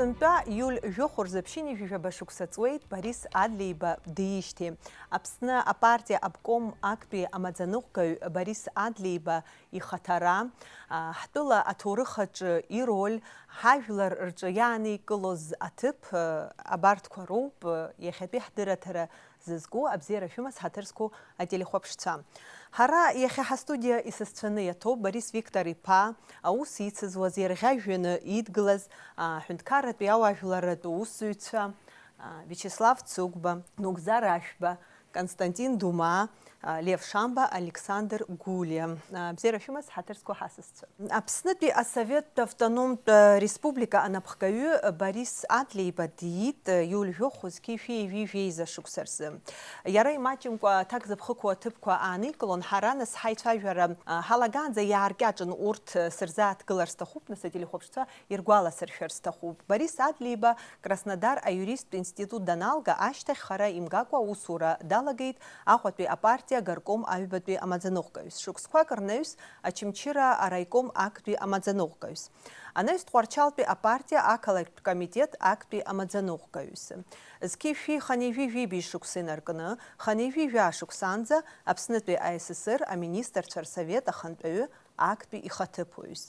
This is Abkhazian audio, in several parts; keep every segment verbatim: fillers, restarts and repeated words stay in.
Сынтәа иуль жәохә рзы ԥшьынҩажәи жәаба шықәса ҵуеит Борис Адлеиба диижьҭеи. Аԥсны апартиа обком актәи амаӡаныҟәгаҩ Борис Адлеиба ихаҭара, а, ҳтәыла аҭоурых аҿы ироль, ҳажәлар рҿы иааникылоз аҭыԥ, а, абарҭқәа роуп, а, иахьатәи ҳдырраҭара зызку, абзиара шәымаз ҳаҭыр зқәу ателехәаԥшцәа. Ҳара иахьа ҳастудиа исасцәаны иаҭоуп Борис Виктор-иԥа, аус ицызуаз, иарӷьажәҩаны идгылаз, аҳәынҭқарратәи ауаажәларратә усзуҩцәа, а, Виачеслав Цыгәба, Нугзар Ашәба, Константин Дума, а, Лев Шамба, Александр Гулиа. А, бзиара шәымаз, ҳаҭыр зқәу ҳасасцәа. Аԥснытәи асоветтә автономтә республика анапхгаҩы Борис Адлеиба диит иуль жәохә зқьи шәи ҩажәи жәеиза шықәса рзы. Иара имаҷымкәа аҭак зыԥхықәоу аҭыԥқәа ааникылон, ҳара нас ҳаицәажәара, а, ҳалагаанӡа иааркьаҿын урҭ, а, сырзааҭгылар сҭахуп, нас ателехәаԥшцәа иргәаласыршәар сҭахуп. Борис Адлеиба Краснодар аиуристтә институт даналга ашьҭахь хара имгакәа аусура далагеит Аҟәатәи апартиа агорком аҩбатәи амаӡаныҟәгаҩыс. Шықәсқәак рнаҩс Очамчыра араиком актәи амаӡаныҟәгаҩыс. Анаҩс Тҟәарчалтәи апартиа ақалақьтә комитет актәи амаӡаныҟәгаҩыс. Зқьи шәи хынҩажәи жәибжь шықәса инаркны, хынҩажәи жәа шықәсанӡа Аԥснытәи А С С Р аминистрцәа рсовет ахантәаҩы актәи ихаҭыԥуаҩыс.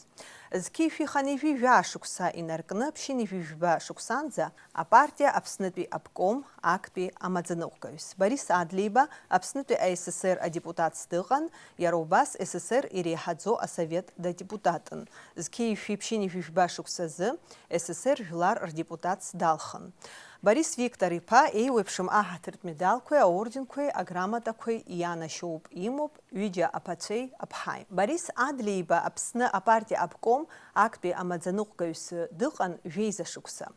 Зқьи шәи хынҩажәи жәа шықәса инаркны, ԥшьынҩажәи жәба шықәсанӡа апартиа Аԥснытәи обком актәи амаӡаныҟәгаҩыс. Борис Адлеиба Аԥснытәи А С С Р адепутатс дыҟан, иара убас С С Р иреиҳаӡоу асовет дадепутатын. Зқьи шәи ԥшьынҩажәи жәба шықәсазы С С Р жәлар рдепутатс далхын. Борис Виктор-иԥа еиуеиԥшым аҳаҭыртә медалқәеи аорденқәеи аграмотақәеи ианашьоуп, имоуп ҩыџьа аԥацәеи аԥҳаи. Борис Адлеиба Аԥсны апартиа обком актәи амаӡаныҟәгаҩыс дыҟан жәеиза шықәса.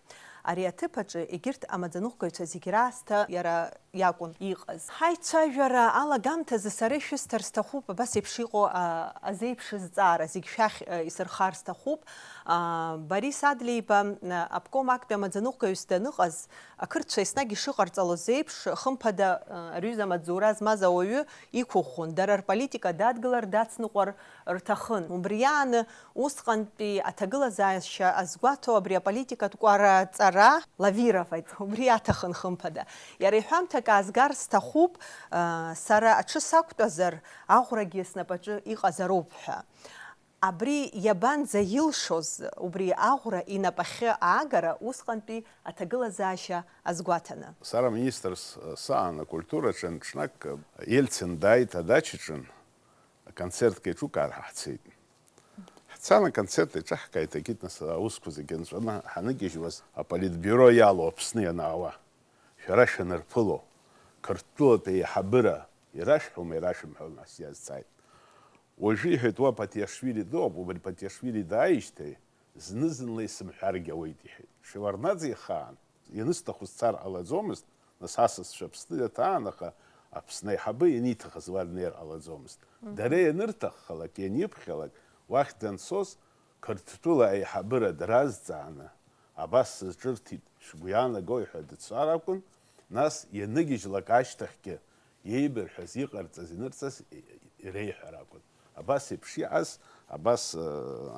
Ари аҭыԥ аҿы егьырҭ амаӡаныҟәгаҩцәа зегь раасҭа иара иакәын иҟаз. Ҳаицәажәара алагамҭазы сара ишәысҭар сҭахуп абас еиԥш иҟоу, а, азеиԥш зҵаара зегь шәахь, а, исырхар сҭахуп. А, Борис Адлеиба, а, обком актәи амаӡаныҟәгаҩыс даныҟаз, ақырҭцәа еснагь ишыҟарҵалоз еиԥш, хымԥада, а, рҩыза амаҵзура змаз ауаҩы иқәыӷәӷәон, дара рполитика дадгылар, дацныҟәар рҭахын. Убри ааны, усҟантәи аҭагылазаашьа азгәаҭо абри аполитикатә кәара ҵара лавировать, убри аҭахын хымԥада. Иара иҳәамҭак аазгар сҭахуп, а, сара аҽы сақәтәазар, аӷәрагьы снапаҿы иҟазароуп ҳәа. Абри иабанӡа илшоз, убри аӷәра инапахьы аагара усҟантәи аҭагылазаашьа азгәаҭаны? Сара министрс саан акультураҿы ҽнак Ельцин дааит адачаҿы, аконцерт кеиҿукаар ҳа ҳцеит. Ҳцан аконцерт еиҿаҳкааит, егьит нас аусқәа зегьы нҵәаны ҳаныгьежьуаз, аполитбиуро иалоу Аԥсны ианаауа, шәара шәанырԥыло, Қырҭтәылатәи аиҳабыра ирашәҳәома, ирашәымҳәома ҳәа сиазҵааит. Уажәы, иҳәеит, уа Патиашвили дыҟоуп, убри Патиашвили дааижьҭеи зны-зынла исымҳәаргьы ауеит, иҳәеит. Шеварднаӡе ихаан, ианысҭаху сцар ҟалаӡомызт, нас асасцәа Аԥсны иаҭаан, аха Аԥсны аиҳабы ианиҭахыз уа днеир ҟалаӡомызт. Мгм. Дара ианырҭаххалак, ианиԥхьалак, уахь данцоз, Қырҭтәыла аиҳабыра дразҵааны, абас сызҿырҭит, шәгәы иаанагои ҳәа дыцәцар акәын, нас ианыгьежьлак ашьҭахьгьы иеибырҳәаз, иҟарҵаз, инырҵаз иреиҳәар акәын. Абас еиԥш иҟаз, абас, э,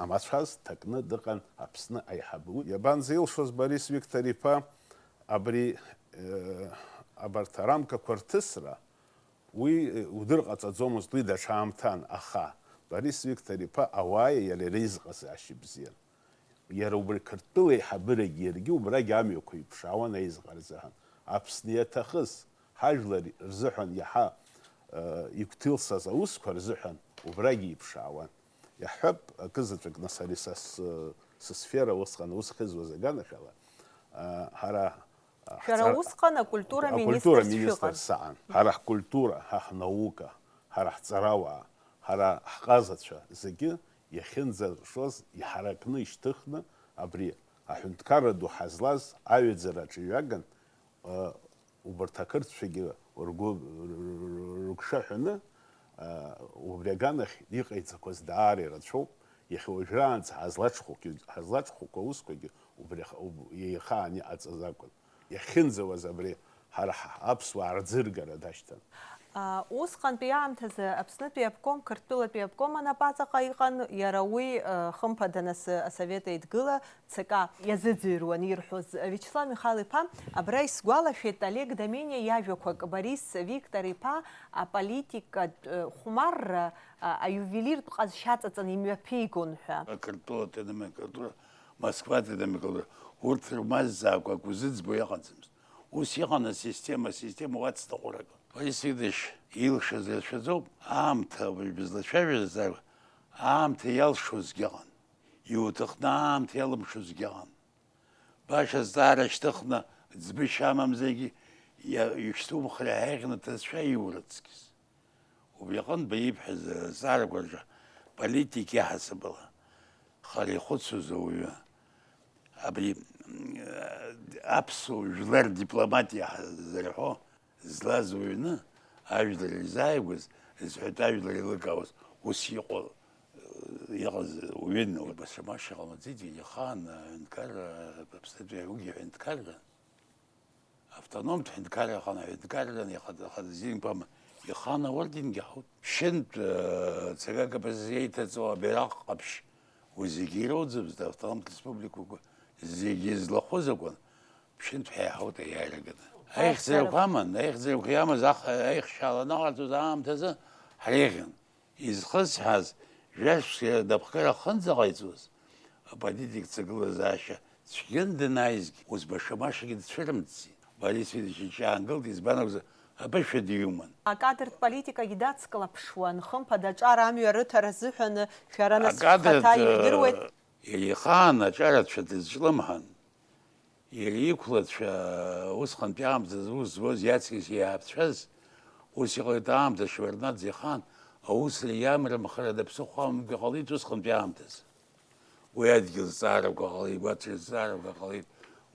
амацәаз дҭакны дыҟан Аԥсны аиҳабы. Уи иабанӡа илшоз Борис Виктор-иԥа абри, э, абарҭ арамкақәа рҭысра, уи, э, удыр ҟаҵаӡомызт, уи даҽа аамҭан, аха Борис Виктор-иԥа ауааи иареи реизыҟазаашьа бзиан. Иара убри Қырҭтәыла еиҳабырагьы иаргьы убрагь амҩақәа иԥшаауан аизыҟара рзыҳәан. Аԥсны иаҭахыз, ҳажәлар рзыҳәан иаҳа, э, игәҭылсаз аусқәа рзыҳәан убрагь иԥшаауан. Иаҳҳәап, акызаҵәык, нас, ари са с-, сысфера усҟан аус ахьызуаз аганахьала, э, ҳара, э, Шәара ҳҵара-, усҟан акультура акультура министрс министр шәыҟан. Саан. Ҳара ҳкультура, ҳа ҳнаука, ҳара ҳҵарауаа, ҳара ҳҟазацәа зегьы иахьынӡаршоз иҳаракны ишьҭыхны, абри аҳәынҭқарра ду ҳазлаз аҩаӡара аҿы иҩаган, э, убарҭ ақырҭцәагьы ргәы, ргәы шаҳәаны, э, убри аганахь иҟаиҵақәаз даара ирацәоуп, иахьа уажәраанӡа ҳазлаҽхәақәагьы, ҳазлаҽхәақәа аусқәагьы убри ах-, уб-, ихаан иҟаҵаз акәын. Иахьынӡауаз абри ҳара ҳ-, аԥсуаа рӡыргара дашьҭан. Усҟантәи аамҭазы Аԥснытәи аобком, Қырҭтәылатәи аобком анапаҵаҟа иҟан, иара уи, хымԥада, нас Асовет Еидгыла, ЦК иазыӡырҩуан ирҳәоз. Виачеслав Михал-иԥа, абра исгәалашәеит Олег Домениа иажәақәак, Борис Виктор-иԥа аполитикатә хәмарра аиувелиртә ҟазшьа аҵаҵаны имҩаԥигон ҳәа. Ақырҭтәылатәи аноменклатура, Москватәи аноменклатура, урҭ рмазӡаакәа акәу зыӡбо иҟаӡамызт. Ус иҟан асистема, асистема уацныҟәарагон. Борис Игоревич, илшаз рацәаӡоуп, аамҭа уажә бызлацәажәаз азы, аамҭа иалшозгьы ыҟан, иуҭахны аамҭа иалымшозгьы ыҟан. Баша зҵаара шьҭыхны, ӡбышьа амамзаргьы, иа-, ишьҭумхра иаҳаиӷьны аҭыӡшәа иурыцкьыс. Убри аҟынтә ибҳәаз азҵаарақәа рҿы политик иаҳасабала хара ихәыцуаз ауаҩы, абри, м, аԥсуа жәлар дипломатиа ҳа-, зырҳәо злаз уаҩны, ажәлар ирзааигәаз, зҳәатәы ажәлар еилыркаауаз, ус иҟоу, э, иҟаз уаҩын. Баша-маша ҟалаӡеит, ихаан аҳәынҭқарра, Аԥснытәи аугьы аҳәынҭқарра. Автономтә ҳәынҭқарра аҟны аҳәынҭқарра ихада-, хадазинқәа аман, ихаан аорденгьы ҳауит. Ԥшьынтә, э, ЦК КПСС еиҭаҵуа абираҟ ҟаԥшь, уи зегьы ироуӡомызт автономтә республикақәа зегьы злахәыз акәын, ԥшьынтә ҳәа иаҳауит аиааира ганы. Аихьӡарақәа аман, аихьӡарақәа иамаз ах-, аихшьала анаҟарҵоз аамҭазы ҳреиӷьын. Изхысҳәааз, жәашықәса иара дапҟьара ахынӡа ҟаиҵоз, аполитик ҭагылазаашьа цәгьан данааизгьы, ус баша-машагьы дцәырымҵӡеит. Борис Федорович иҿы иаангылт, избан акәзар, аԥышәа диуман. Акадртә политикагьы дацклаԥшуан, хымԥада, аҿар амҩа рыҭара азыҳәан шәара нас шәхаҭа, акадртә, ижәдыруеит. Иара ихаан аҿарацәа дызҿлымҳан. Иара иқәлацәа, усҟантәи аамҭазы аус зуаз иаҵкыс иааԥцәаз, ус иҟалеит аамҭа Шеварднаӡе ихаан, аусура иамрымхрада ԥсыхәа амамкәа иҟалеит усҟантәи аамҭазы. Уи адгьыл зҵаарақәа ҟалеит, уаҵәа зҵаарақәа ҟалеит,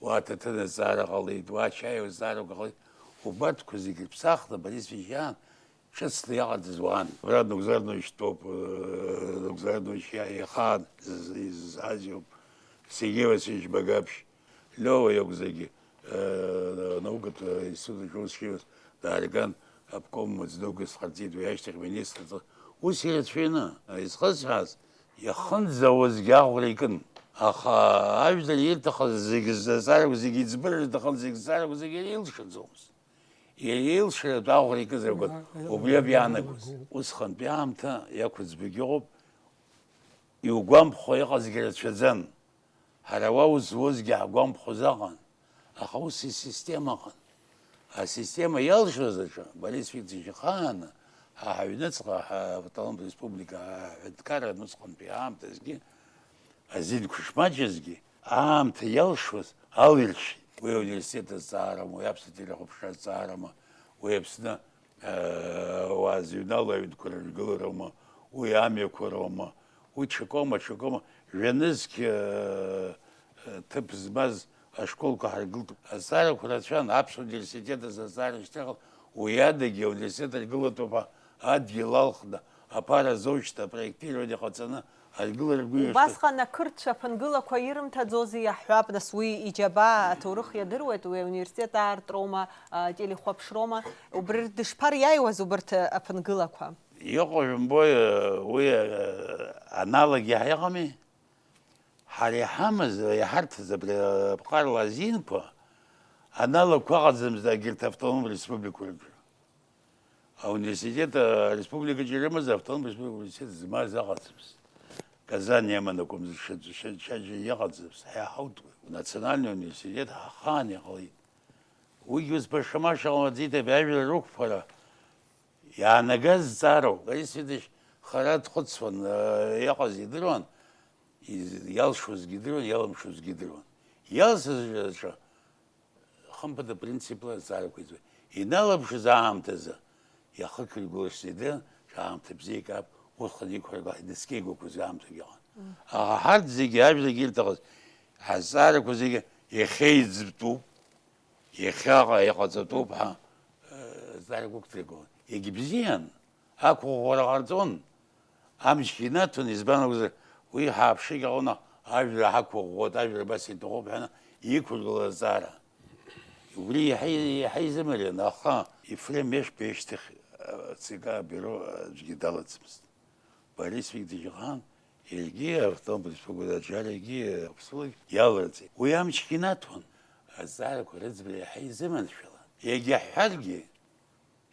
уа аҭаҭын зҵаара ҟалеит, уа ачаи зҵаарақәа ҟалеит. Убарҭқәа зегьы рыԥсахны Борис Вежьан ҿыцла иаҟарҵаз уаан. Абра Нугзар Нои итәоуп, э, Нугзар Нои иа-, ихаан з-, изызҳаз иоуп. Сергеи Васильевич Багаԥшь, Лиова иакәзаргьы, э, анаукатә институт аҿы аус шиуаз даарган, обком маҵзынгас дҟарҵеит, уи ашьҭахь министр ҵла-, ус ирацәаҩны. Изхысҳәааз, иахынӡауазгьы аӷәра икын. Аха ажәлар ирҭахыз зегьы зҵаарақәа зегьы, иӡбыр рҭахын зегьы зҵаарақәа зегьы иара илшаӡомызт. Иара илшаратәы аӷәра икызар акәын, убри ауп иаанагоз. Усҟантәи аамҭа иақәыӡбагьы ыҟоуп, иугәамԥхо иҟазгьы рацәаӡан. Ҳара уа ус зуазгьы ҳгәамԥхоз ыҟан, аха ус исистема ыҟан. Асистема иалшоз аҿы, Борис Викторович ихааны, ҳа ҳаҩныҵҟа, ҳа автономтә республика, ҳаҳәынҭқарра усҟантәи аамҭазгьы, азинқәа шмаҷызгьы, аамҭа иалшоз алиршеит. Уи ауниверситет азҵаарама, уи аԥсуа телехәаԥшра азҵаарама, уи Аԥсны, э, уаа зыҩналоу аҩнқәа рыргыларама, уи амҩақәа роума, уи ҽакоума, ҽакоума, жәа-нызқь, э, э, ҭыԥ змаз ашколқәа ҳаргылт. Азҵаарақәа рацәан, аԥсуа университет азы азҵаара шьҭыхын, уи адагьы ауниверситет аргылатәуп ҳәа адгьыл алхны, аԥара зоушьҭа апроектирование ҟаҵаны, аргылара ргәы иашҭа. Убасҟан ақырҭцәа аԥынгылақәа ирымҭаӡози иаҳҳәап, нас, уи иџьабаа аҭоурых иадыруеит, уи ауниверситет аартроума, а, телехәаԥшроума, убри дышԥариааиуаз убарҭ аԥынгылақәа? Иҟоу жәымбои, уи, а, аналог иаҳа иҟами? Ҳара иҳамаз, иҳарҭаз абри аԥҟарала азинқәа, аналогқәа ыҟаӡамызт егьырҭ автономтә республикақәа рҿы. Ауниверситет, а, республикаҿы ирымаз автономтә республика университет змаз ыҟаӡамызт. Казан иаман акәымзар, ҽа-, ҽа-, ҽаџьара иҟаӡамызт, ҳа иаҳауҭуеит. Национальный университет ҳахаан иҟалеит. Уигьы ус баша-маша ҟамлаӡеит, абри ажәлар рықәԥара иаанагаз зҵаароуп. Борис Федорович хара дхәыцуан, а, иҟаз идыруан, из-, иалшозгьы идыруан, иалымшозгьы идыруан. Иалсыз аҿы хымԥада принципла азҵаарақәа иҵуеит. Иналымшоз аамҭазы иахыкыргылашьа идырын, аамҭа бзиак ауп, усҟан иқәыргылахьеит, дыскьеигәақәоз аамҭагьы ыҟан. Аха ҳарҭ зегьы, ажәлагьы ирҭахыз, ҳазҵаарақәа зегьы иахьа иӡбтәуп, иахьаҟа иҟаҵатәуп ҳәа, э, азҵаарақәа ықәдыргылон. Егьбзиан, ақәыӷәӷәара ҟарҵон. Амчгьы инаҭон, избан акәзар, уи ҳааԥшыргьы ҟалон, ажәра ҳақәыӷәӷәоит, ажәра абас иҭахуп ҳәа иқәыргылаз азҵаара. Убри иаҳа, иаҳа изымариан, аха Ефрем Мешба ишьҭахь ЦК абиуро аӡәгьы далаӡамызт. Борис Викторович иҟан, иаргьы автобус ԥагәыда аҿар иаргьы аԥсуак иаларҵеит. Уи амчгьы инаҭон, азҵаарақәа рыӡбара иаҳа изыманшәалан. Егьа ҳҳәаргьы,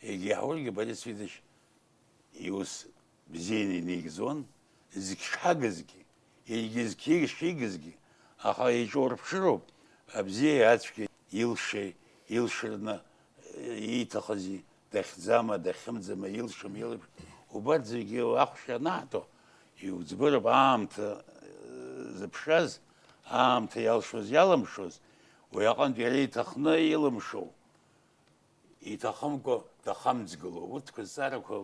егьа иаҳургьы Борис Викторович иус бзианы инеигӡон, зегь шҳагызгьы, егьызқьи шигызгьы, аха иҿоурԥшыроуп абзиеи ацәгьеи илшеи, илшараны ииҭахызи, дахьӡама, дахьымӡама, илшама, илымшама, убарҭ зегьы ахәшьа анаҳҭо, иуӡбыроуп аамҭа, э, зыԥшаз, аамҭа иалшоз, иалымшоз, уи аҟынтә иара иҭахны илымшоу, иҭахымкәа дахамҵгылоу, урҭқәа зҵаарақәа.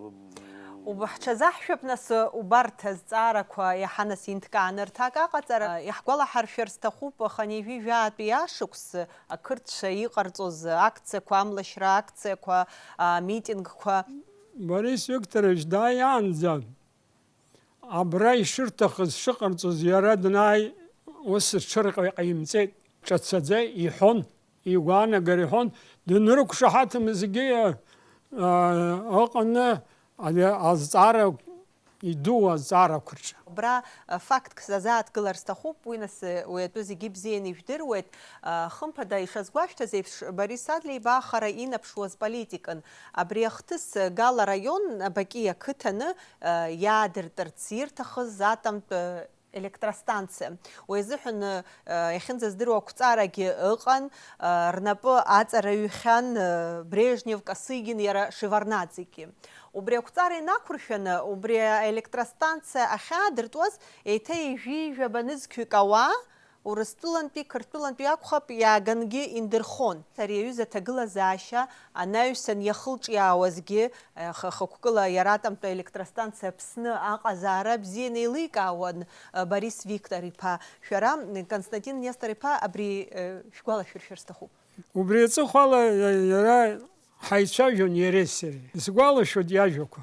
Уб-, ҳҽазаҳшәап, нас, убарҭ азҵаарақәа иаҳа, нас, инҭкааны рҭак аҟаҵара. Иаҳгәалаҳаршәар сҭахуп, хынҩажәи жәаатәи ашықәс ақырҭцәа иҟарҵоз акциақәа, амлашьра акциақәа, амитингқәа. Борис Викторович дааиаанӡа абра ишырҭахыз шыҟарҵоз иара днааи, ус рҽырҟьа ҟаимҵеит, ҿацаӡа иҳәон, игәаанагара иҳәон, дынрықәшаҳаҭым зегьы, а, ыҟаны, али-, азҵаара, идуу азҵаарақәа рҿы. Абра, а, фактк сазааҭгылар сҭахуп, уи нас, уи атәы зегьы бзианы ижәдыруеит. А, хымԥада, ишазгәашәҭаз еиԥш, Борис Адлеиба ахара инаԥшуаз политикан. Абри ахҭыс Гала араион Абаки ақыҭаны, а, иаадыртырц ирҭахыз атомтә, а, електростанциа. Уи азыҳәан, а, иахьынӡаздыруа ақәҵарагьы ыҟан, а, рнапы аҵара ҩхьан, а, Брежнев, Косыгин, иара Шеварднаӡегьы. Убри ақәҵара инақәыршәаны, убри аелектростанциа ахьаадыртуаз, еиҭа ҩажәи жәаба нызқьҩык ауаа, Урыстәылантәи, Қырҭтәылантәи акәхап, иаагангьы индырхон. Ари аҩыза аҭагылазаашьа анаҩсан иахылҿиаауазгьы, аха-, хықәкыла иара атомтәи аелектростанциа Аԥсны аҟазаара бзианы еиликаауан, э, Борис Виктор-иԥа. Шәара, Константин Нестор-иԥа, абри, э, шәгәалашәыршәар сҭахуп. Убри аҵыхәала иа-, иара ҳаицәажәон иареи сареи. Исгәалашәоит иажәақәа.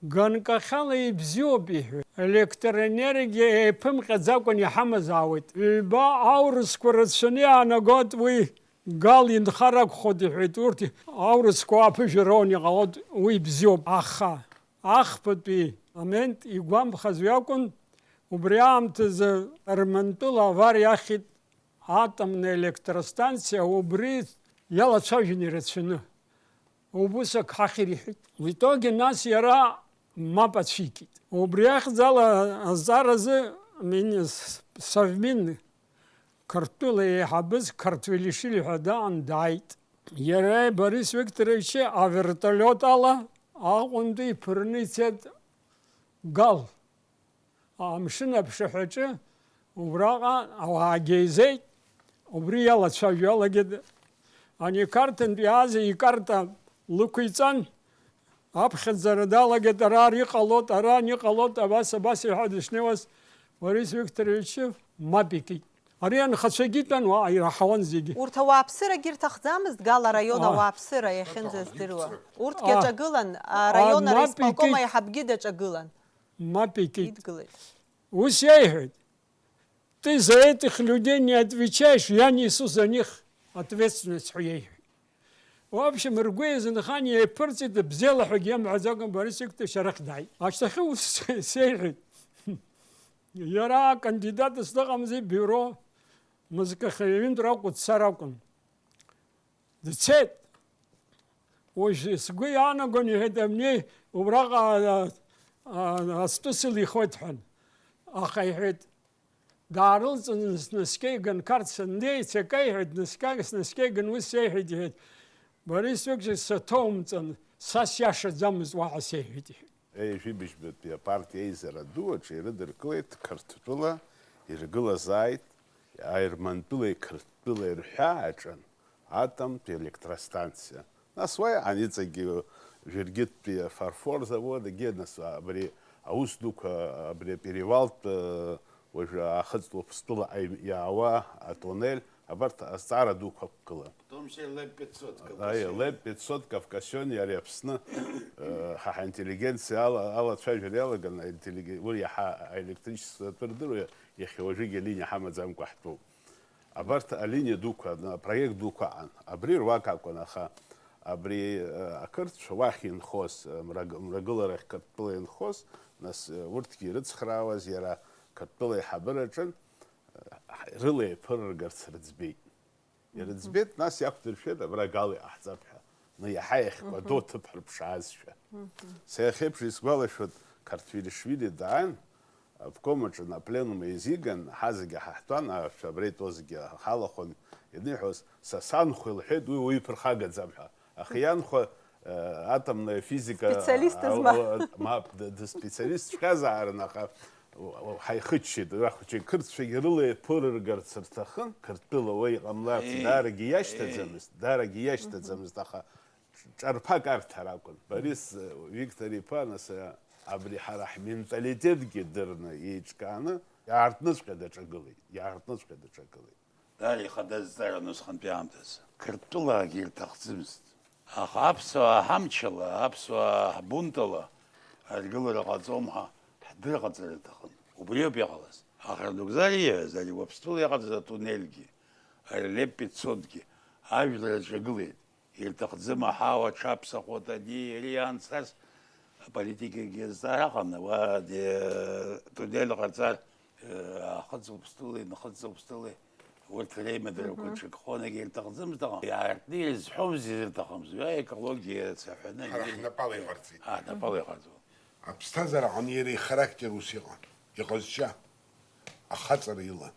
Ганкахьала ибзиоуп, иҳәеит. Електроенергиа еиԥымҟьаӡакәан иҳамазаауеит. Ҩба аурысқәа рацәаны иаанагоит уи. Гал инхар акәхоит, иҳәеит, урҭ аурысқәа аԥыжәара иҟалоит, уи бзиоуп. Аха ахԥатәи момент игәамԥхаз уи акәын, убри аамҭазы Ермантәыла авариа ахьит атомная електростанциа, убри иалацәажәон ирацәаны. Убыс ак ҳахьыр иҳәеит. В итоге нас иара мап ацәикит. Убри ахьӡала азҵааразы мини-, Совмин Қырҭтәыла еиҳабыз Картвелишвили ҳәа даан дааит. Иара Борис Викторовичи авертолиот ала Аҟәантәи иԥырны ицеит Гал. Амшын аԥшаҳәаҿы убраҟа ауаагьы еизеит, убри иалацәажәо иалагеит. Ани Қарҭынтә иааз икарта лықәиҵан, аԥхьаӡара далагеит, ара ара иҟалоит, ара ани иҟалоит, абас, абас иҳәа дышнеиуаз, Борис Викторович мап икит. Ари анхацәагьы итәан, уа ираҳауан зегьы. Урҭ ауааԥсырагьы ирҭахӡамызт, Гал араион, а, ауааԥсыра иахьынӡаздыруа. Урҭгьы, а, аҿагылан, а, араион, а, мап араисполком икит. Аиҳабгьы даҿагылан. Мап икит. Идгылеит. Ус иаиҳәеит: «Ты за этих людей не отвечаешь, я несу за них ответственность», ҳәа иеиҳәеит. В общем, ргәы еизынхан, еиԥырҵит, бзиала ҳәагьы иамҳәаӡакәа Борис Викторович арахь дааит. Ашьҭахьы ус сеиҳәеит. Иара акандидатс дыҟамзи, биуро мызкахьаҩынтә ракәу дцар акәын. Дцеит. Уажә сгәы иаанагон, иҳәеит, абни убраҟа, а, а, астәы сылихуеит ҳәан. Аха, иҳәеит, даарылҵын, наскьеиган, Қарҭ саннеи, цеиқәа, иҳәеит, наскьа-, снаскьеиган, ус сеиҳәеит, иҳәеит, Борис Викторович, саҭоумҵан, са сиашаӡамызт, уаҳа сеиҳәеит, иҳәеит. Ҩажәи быжьбатәи апартиа аизара ду аҿы ирыдыркылеит Қырҭтәыла, иргылазааит Ермантәылеи Қырҭтәылеи рҳәаа аҿын атомтә електростанциа. Нас уа иҟан иҵегьы Жәыргьыттәи афарфор завод, егьи нас абри аус дуқәа, абри аперевалтә, уажәы Аахыҵ Уаԥстәыла аҩ-, иаауа атуннель, абарҭ азҵаара дуқәа ақәгылан. В том числе ЛЭП пятьсот Кавкасион. Аи, ЛЭП пятьсот Кавкасион, иара Аԥсны, э, ҳа ҳаинтеллигенциа ала, алацәажәара иалаган, аинтеллиге-, уи иаҳа аэлектричество атәы рдыруа, иахьа уажәыгьы алиниа ҳамаӡамкәа ҳтәоуп. Абарҭ алиниа дуқәа, апроект дуқәа аан. Абри руак акәын, аха Абри ақырҭцәа уахь инхоз, мрагыларахь Қырҭтәыла инхоз, нас урҭгьы ирыцхраауаз иара Қырҭтәыла аиҳабыраҿын, рыла еиԥырыргарц рыӡбеит. Ирыӡбеит, нас иақәдыршәеит, абра Гал иҟаҳҵап ҳәа, ну, иаҳа иахькәадоу ҭыԥ ҳарԥшаазшәа. Са иахьеиԥш исгәалашәоит, Қарҭвилишвили даан, обком аҿы апленум еизиган, ҳазегьы ҳаҳтәан, ашәа абра итәоу зегьы ҳалахәын, ианыҳәоз, са санхәа илҳәеит, уи уаҩы иԥырхагаӡам ҳәа. Аха ианхәа, э, атомная физика, специалист а, азма. А, мап, д-, д-, специалистҵәҟьазаарын, аха, у-, у-, ҳаихыччеит, уи ахәыҷы қырҭцәагьы рыла еиԥырыргарц рҭахын, Қырҭтәыла уа иҟамларц, Еи, даарагьы еи. Иашьҭаӡамызт, даарагьы иашьҭаӡамызт, аха ҿарԥак арҭар акәын. Борис, э, Виктор-иԥа, нас, э, абри ҳара ҳменталитетгьы дырны, еиҿкааны, иаартныҵәҟьа даҿагылеит, иаартныҵәҟьа даҿагылеит. Даара ихада зҵааран усҟантәи аамҭазы. Қырҭтәылаагьы ирҭахӡамызт. Аха аԥсуаа ҳамчала, аԥсуаа ҳбунтала аргылара ҟаҵом ҳәа ҳдырҟаҵара рҭахын. Убриоуп иҟалаз. Аха Нугзар ииҳәаз, ари Уаԥстәыла иҟаҵаз атуннельгьы, ари Леп пятьсотгьы ажәлар аҿагылеит. Ирҭахӡам аҳауа аҽаԥсахуа Тадеи иареи аан царц аполитикагьы азҵаара ыҟан, уа, де, туннель ҟарҵар, э, ахыҵ Уаԥстәылеи, нхыҵ Уаԥстәылеи, урҭ реимадарақәа Мгм. ҽакхон, егьа ирҭахӡамызт, аха иаартны ирызҳәомызт изырҭахымыз, уи аекологиа цаҳәаны Ҳара ҳнапала иҟарҵеит. А, ҳнапала иҟарҵон. Аԥсҭазаара аҟны иара ихарактер ус иҟан, иҟазшьа, ахаҵара илан.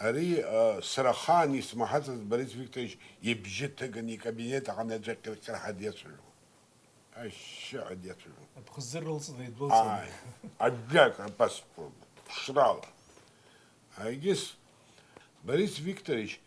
Ари, а, сара ахаан исмаҳацыз Борис Викторович ибжьы ҭыганы икабинет аҟны аӡәы акьыркьырҳәа диацәажәон. Ашьшьыҳәа диацәажәон. Аԥхӡы рылҵны идәылҵын. Ааи, ажәак абас ԥшрала. Егьыс Борис Викторович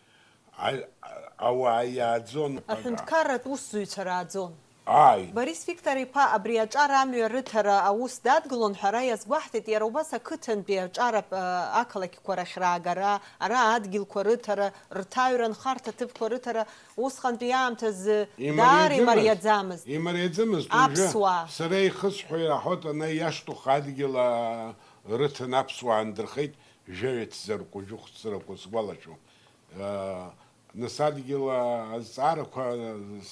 а-, а-, ауаа иааӡон. Аҳәынҭқарратә усзуҩцәа рааӡон. Ааи. Борис Виктор-иԥа абри аҿар амҩа рыҭара аус дадгылон ҳәа ара иазгәаҳҭеит, иара убас ақыҭантәи аҿар ап-, ақалақьқәа рахь раагара, ара адгьылқәа рыҭара, рҭаҩра, нхарҭа ҭыԥқәа рыҭара усҟантәи аамҭазы даара Имариаӡамызт. Имариаӡамызт. Имариаӡамызт, уажәы Аԥсуаа. Сара ихысҳәо ираҳәоит, ана иашҭуху адгьыл, аа, рыҭан аԥсуаа андырхеит, жәаҩа ҭӡаркәа, жәохә ҭӡаркәа сгәалашәом. Нас адгьыл азҵаарақәа,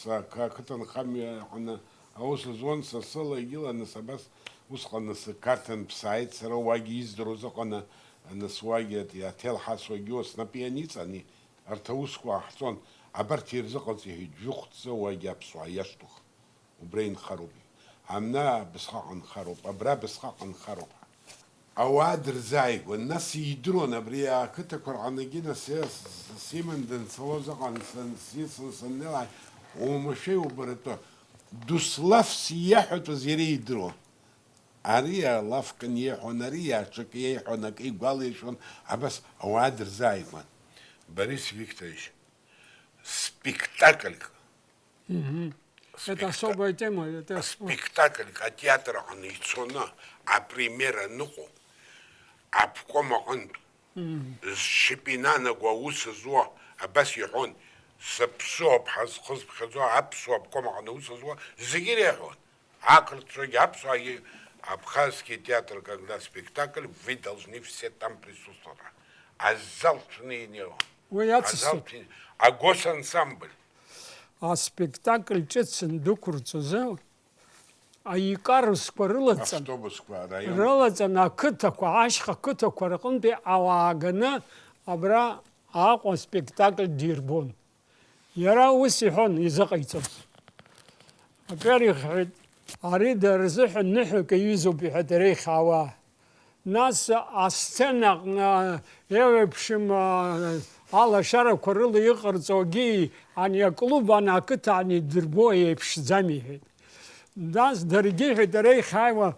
са қа-, ақыҭанхамҩа аҟны аус зуан, са сыла игьыла, нас абас усҟан, нас Қарҭынтә сааит сара, уагьы издыруаз ыҟаны, нас уагьы аҭ-, аҭел ҳасуагьы уа снапы ианиҵан, арҭ аусқәа ҟаҳҵон, абарҭ ирзыҟаҵеи ҳәа, жәохә ҭӡы уагьы аԥсуаа иашҭух. Убра инхароуп. Амна абысҟак нхароуп, абра абысҟак нхароуп. Ауаа дырзааигәан, нас идыруан абри ақыҭақәа рҟынгьы, нас симан данцалоз ыҟан, сан-, сисын саннеилак, оумашәа иубаратәы, дус лафс иаҳәатәыз иара идыруан. Ари алаф кны иеиҳәон, ари аҽакы иеиҳәон, акы игәалаиршәон, абас ауаа дырзааигәан. Борис Викторович, спектакльк Мгм. Это Спектак-, особая тема, это спектакльк атеатр аҟны ицоны апремиера аныҟоу, обком аҟынтә, Мгм. зшьапы инанаго аус зуа, абас иҳәон, саԥсуоуп ҳа зхызԥхьаӡо, аԥсуа обком аҟны аус зуа, зегьы иреиҳәон. Ақырҭцәагьы, аԥсуаагьы, абхазский театр, когда спектакль, вы должны все там присутствовать. Азал ҭәны инеиуан. Уи ацысҵоит. Азал ҭәны, агосансамбль. Аспектакль ҿыц андәықәырҵозы, аикарусқәа рылаҵан, автобусқәа, араион. Рылаҵан ақыҭақәа, ашьха қыҭақәа рҟынтәи ауаа ганы абра Аҟәа аспектакль дирбон. Иара ус иҳәон изыҟаиҵоз. Акыр ихҳәеит, ари дара рзыҳәан ныҳәак аҩызоуп, иҳәеит, иара ихаауа. Нас асценаҟны еиуеиԥшым, а, алашарақәа рыла иҟарҵогьы ани аклуб, ани ақыҭа, ани дырбо еиԥшӡам, иҳәеит. Нас даргьы, иҳәеит, ара ихааиуа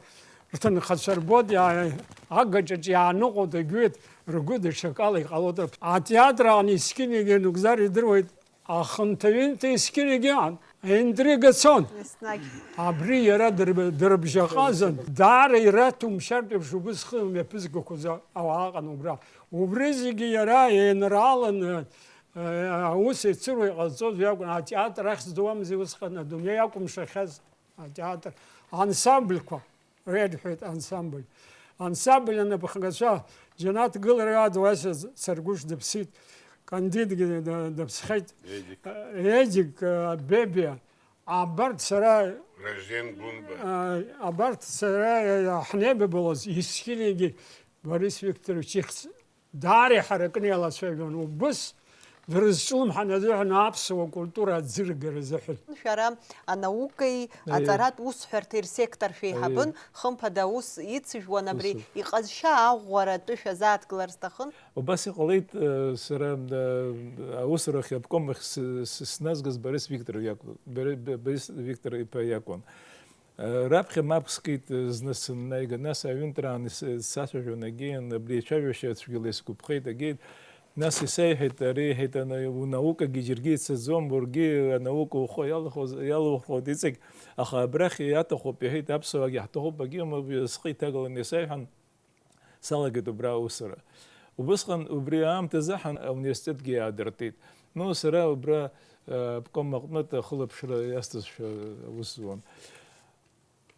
рҭынхацәа рбоит, иаа-, агаҿаҿ иааныҟәоит, егьуеит, ргәы даҽакала иҟалоит. Атеатр аҟны Искьынагьы Нугзар идыруеит, ахынҭаҩынтә Искьынагьы аан, аинтрига цон. Еснагь. Абри иара дырб-, дырбжьаҟазан, даара ираҭәымшьартә еиԥш убыс хы мҩаԥызгақәаз ауаа ыҟан убра. Убри зегьы иара еинрааланы, э, аус еицыруа иҟазҵоз иакәын, атеатр ахьӡ зуамзи усҟан, адунеи иакәымшахьаз. Атеатр, ансамбльқәа, реиҳәеит ансамбль. Ансамбль анапхгацәа, Џьанаҭ гылара иаадуаз Царгәыш дыԥсит, Кандидгьы д-, дыԥсхеит. Едик. Едик, Бебиа, Абарҭ сара, Гражден Гәынба. А, абарҭ сара, а, ҳнеибабалаз есқьынагьы Борис Викторович ихьӡ даара иҳаракны иалацәажәон. Убыс дырзҿлымҳан азыҳәан аԥсуа культура аӡыргара азыҳәан. Шәара анаукеи Аиеи. Аҵаратә усҳәарҭеи рсектор шәеиҳабын, Аиеи. Хымԥада аус ицыжәуан абри Усоуп. Иҟазшьа аӷәӷәара атәы шәазааҭгылар сҭахын. Убас иҟалеит, э, сара, э, аусурахь, аобком ахь с-, с-, сназгаз Борис Викторов иакәын, Бори-, Б-, Борис Виктор иԥа иакәын. Э, раԥхьа мап скит, э, зны сыннаига, нас аҩынтәраан ис-, сацәажәон, агьиин, абри ацәажәашьа цәгьала исгәаԥхеит, агьиит. Нас исеиҳәеит, ари, иҳәеит, ана-, унаукагьы џьаргьы ицаӡом, уаргьы анаука ухы иалахоз, иалухырхәоит иҵегь, аха абрахь иаҭахуп, иҳәеит, аԥсуаагьы ҳҭахуп, агьима, схы иҭагалан исеиҳәан, салагеит убра аусура. Убысҟан, убри аамҭазы ҳан-, ауниверситетгьы иаадыртит. Ну, сара убра, э, обком аҟнытә ахылаԥшра иасҭозшәа аус зуан.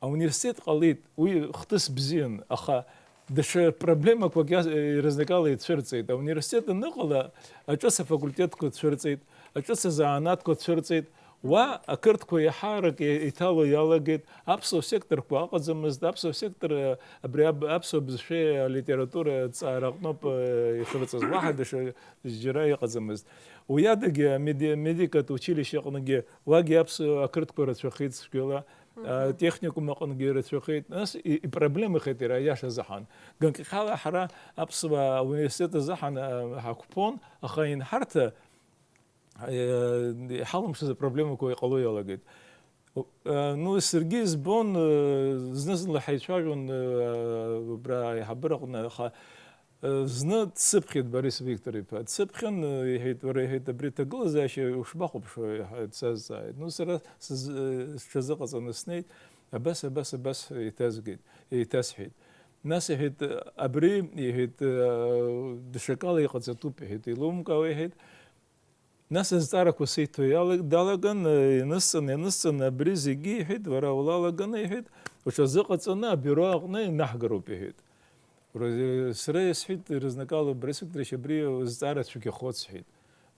Ауниверситет ҟалеит, уи хҭыс бзиан, аха даҽа проблемақәак иа-, ирызнакала ицәырҵит. Ауниверситет аныҟала, аҿыц афакультетқәа цәырҵит, аҿыц азанааҭқәа цәырҵит. Уа ақырҭқәа иаҳарак и-, иҭало иалагеит, аԥсуа секторқәа ыҟаӡамызт, аԥсуа сектор, э, абри аб-, аԥсуа бызшәеи алитература аҭҵаара аҟноуп, э, ишырҵаз, уаҳа даҽа џьара иҟаӡамызт. Уи адагьы амеди-, амедикатә училище аҟныгьы уагьы аԥсуа ақырҭқәа рацәахеит цәгьала, Мгм. Атехникум аҟынгьы ирацәахеит. Нас и-, ипроблемахеит иара, аиаша азыҳәан. Ганкахьала ҳара аԥсуаа ауниверситет азыҳәан, а, ҳақәԥон, аха инҳарҭа, а, иҳалымшаз апроблемақәа иҟало иалагеит. О, а, ну, саргьы избон, а, зны-зынла ҳаицәажәон, а, убра аиҳабыраҟны, аха Зны дсыԥхьеит Борис Виктор-иԥа. Дсыԥхьан, иҳәеит, уара, иҳәеит, абри аҭагылазаашьа ушбахәаԥшуеи ҳәа дсазҵааит. Ну, сара сыз-, сҽазыҟаҵаны снеит, абас, абас, абас еиҭазгеит, еиҭасҳәеит. Нас, иҳәеит, абри, иҳәеит, даҽакала иҟаҵатәуп, иҳәеит, илумкаауа, иҳәеит. Нас азҵаарақәа сиҭо иалаг-, далаган, э, ианысҵан, ианысҵан, абри зегьы, иҳәеит, уара улалаганы, иҳәеит, уҽазыҟаҵаны абиуро аҟны инаҳгароуп, иҳәеит. Ура-, сара исҳәеит, ирызнакала, Борис Викторович, абри зҵаара цәгьахоит, сҳәеит.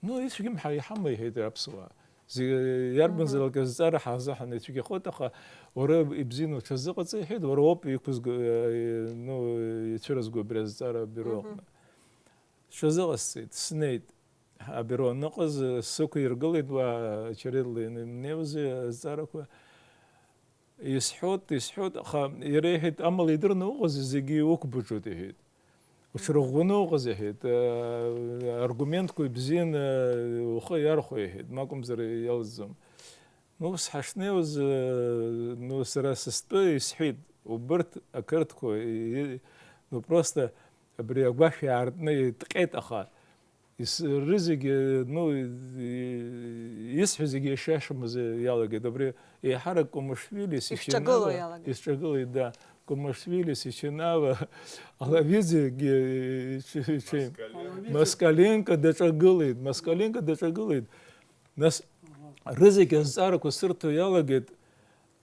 Ну, ицәгьам ҳа-, иҳама, иҳәеит аԥсуаа. Зегь, иарбанзаалак азҵаара ҳазыҳәан ицәгьахоит, аха уара ибзианы уҽазыҟаҵа, иҳәеит, уара уоуп иқәызго, э, ну, ицәырызго абри азҵаара абиуро Мгм. аҟны. Сҽазыҟасҵеит, снеит. Абиуро аныҟаз, сықәиргылеит уа Чередла ианнеиуаз азҵаарақәа. Исҳәот, исҳәот, аха иара иҳәеит, амала идырны уҟаз зегьы уқәбаҿуп, иҳәеит. Уҽырӷәӷәаны уҟаз, иҳәеит, аргументқәа ибзианы ухы иархәа, иҳәеит, макәымзар иалҵӡом. Ну, ус ҳашнеиуаз, ну, сара сыстәы исҳәеит, убырҭ ақырҭқәа, и-, ну, просто абри агәашә иаартны иҭҟьеит, аха ис-, рызегьы, ну, и-, исҳәо зегьы иашамыз иалагеит. Абри еиҳарак Кумашвили, Сичинава, Ишҿагыло иалагеит. Исҿагылеит, да. Кумашвили, Сичинава, Алавизиагьы, и-, чи-, чи-, Москаленко. Москаленко даҿагылеит, Москаленко даҿагылеит. Нас рызегь азҵаарақәа сырҭо иалагеит,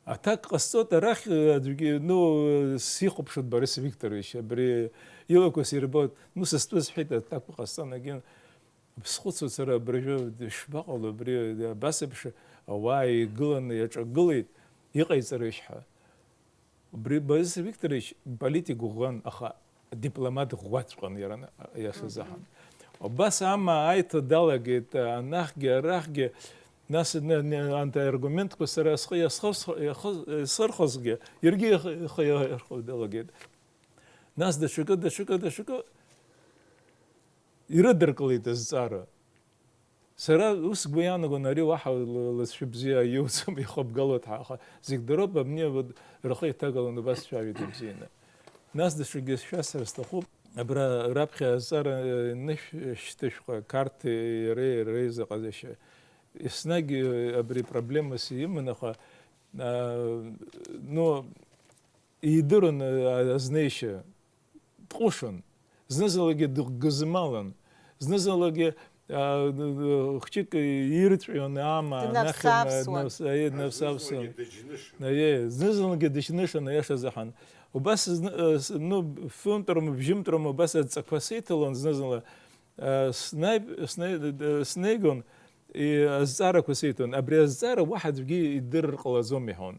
аҭак ҟасҵоит, арахь, э, аӡәгьы, ну, э, сихәаԥшуан Борис Викторович, абри илақәа сирбоит, ну, сызтәыз сҳәеит, аҭакқәа ҟасҵан, агьын, схәыцуан сара, абыржәы ишԥаҟало, абри, э, абас еиԥш ауаа еигыланы иаҿагылеит, иҟаиҵарышь ҳәа. Убри Борис Викторович политик ӷәӷәан, аха дипломат ӷәӷәаҵәҟьан иара, иашазы Мгм. ҳан. Убас амаа аиҭо далагеит, анахьгьы, арахьгьы, нас н-, н-, анҭ аргументқәа сара схы иасхырс-, иахы-, сырхызгьы, иаргьы ихы, ихы иархәо далагеит. Нас даҽакы, даҽакы, даҽакы ирыдыркылеит азҵаара. Сара ус сгәы иаанагон, ари уаҳа ла-, лызшәа бзиа иоуӡом, ихыбгалоит ҳәа, аха зегь дыроуп, абни вот рхы иҭагалан убас дцәажәеит ибзианы. Нас даҽакгьы шәасҳәар сҭахуп, абра раԥхьа азҵаара, э, нышә-, шьҭышәҟа, Қарҭи иареи, иареи заҟа зашьа. Еснагь, э, абри проблемас иман, аха, а, ну, идырын, а, азнеишьа. Дҟәышын. Зны-зынлагьы дыгызмалын. Зны-зынлагьы, а, хәҷык ирҵәион амаа, анахьын, Днавсавсуан. Днавс-, аиеи, днавсавсуан. Зны-зынлагьы дыџьнышын. Аиеи, зны-зынлагьы дыџьнышын, аиаша азыҳәан. Убас зны, а, с-, ну, фынтәроума, бжьынтәроума, убас адҵақәа сиҭалон зны-зынла. А, снаип-, снаи-, снеигон, и-, азҵаарақәа сиҭон. Абри азҵаара уаҳа аӡәгьы идырыр ҟалаӡом, иҳәон.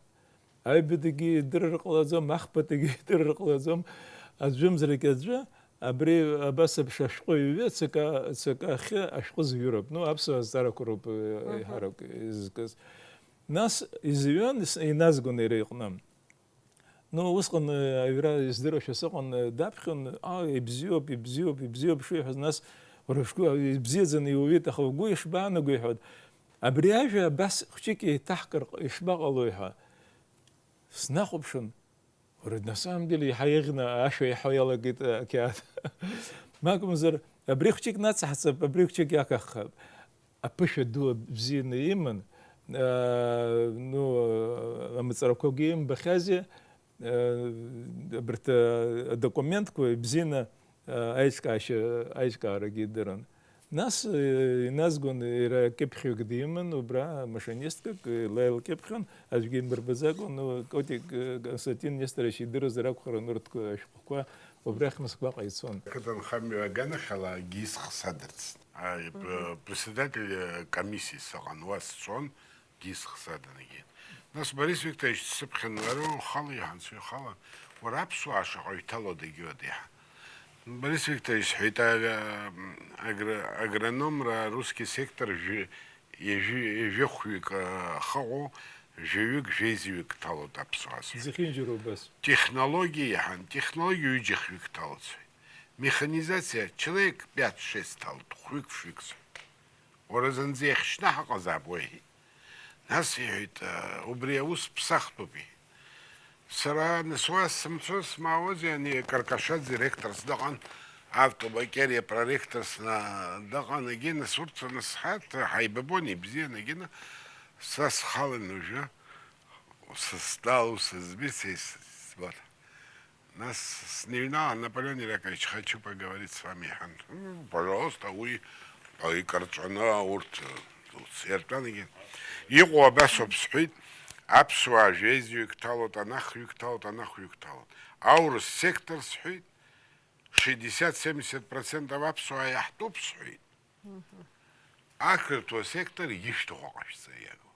Аҩбатәигьы идырыр ҟалаӡом, ахԥатәигьы идырыр ҟалаӡом, аӡәымзарагь аӡәы, абри абас аԥш ашәҟәы ҩҩы, ЦК, ЦК ахьы ашәҟәы зҩыроуп. Ну, аԥсуаа азҵаарақәа роуп, э, Мгм. еиҳарак изкыз. Нас изҩын, ис-, иназгон иара иҟны. Ну, усҟан, э, аҩра издыруашәа сыҟан, э, даԥхьон, а, ибзиоуп, ибзиоуп, ибзиоуп шиҳәоз, нас уара шәгәы ибзиаӡаны иуҩит, аха угәы ишбаанаго иҳәон. Абри ажәа абас хәҷык еиҭаҳкыр ҟ-, ишбаҟалои ҳәа снахәаԥшын, уара, на самом деле, иаҳа еиӷьны ашәа иаҳәо иалагеит, э, ақьаад. Ма акәымзар, абри хәҷык нацаҳҵап, абри хәҷык иақәаҳхап. Аԥышәа ду бзианы иман, аа, ну, амаҵурақәагьы имбахьази, аа, абарҭ, аа, адокументқәа ибзианы, аа, аиҿкаашьа, аиҿкаарагьы идырын. Нас, э, иназгон, иара кьыԥхьҩык диман, убра машинисткак, э, леилкьыԥхьын, аӡәгьы имырбаӡакәа, ну, Котик, э, Константин Несторыч идырызар акәхарын урҭ ашәҟәқәа, убрахь Москваҟа ицон. Ақыҭанхамҩа аганахьала акгьы исхсадырцт. Аи, Мгм. п-, председатель, э, комиссии сыҟан, уа сцон, акгьы исхсаданагеит. Нас Борис Викторович дсыԥхьан, уара ухала иҳанцәа ихала, уара аԥсуаа шаҟаҩ ҭалоу дагьуеит иаҳа. Борис Викторович, сҳәеит, ага-, агро-, агрономра русский сектор жәи-, ҩажәи-, ҩажәихәҩык, а, ахаҟоу, жәаҩык, жәеизаҩык ҭалоит аԥсуаа, сҳәеит. Зехьынџьара убас. Технологиа иаҳан, технологиа ҩыџьахҩык ҭалоит, сҳәеит. Механизациа, человек пять-шесть ҭалоит, хәҩык-фҩык, сҳәеит. Уара зынӡа иахьшьны ҳаҟазаап уеиҳәеит. Нас иҳәеит, убри аус ԥсахтәуп, иҳәеит. Сара нас уа сымцо смаауази, ани Каркашаӡе ректорс дыҟан, автобакерия проректорс на-, дыҟан, егьи нас урҭ анысҳәа, ҳаибабон, ибзиан, егьи на-, са схалан уажәы, са стәала ус збеит, са ис-, избоит. Нас сныҩналан, Наполеон Иаковлевич, хочу поговорить с вами, иҳәан. М, пожалуйста, уи икарҵәаны урҭ, э, иртәан, егьи. Иҟоу абасоуп, сҳәеит, аԥсуаа жәеизаҩык ҭалоит, анахҩык ҭалоит, анахҩык ҭалоит. Аурыс сектор, сҳәеит, шестьдесят-семьдесят процентов аԥсуаа иаҳтәуп, сҳәеит. Ақырҭуа сектор ишәҭаху ҟашәҵа иагу.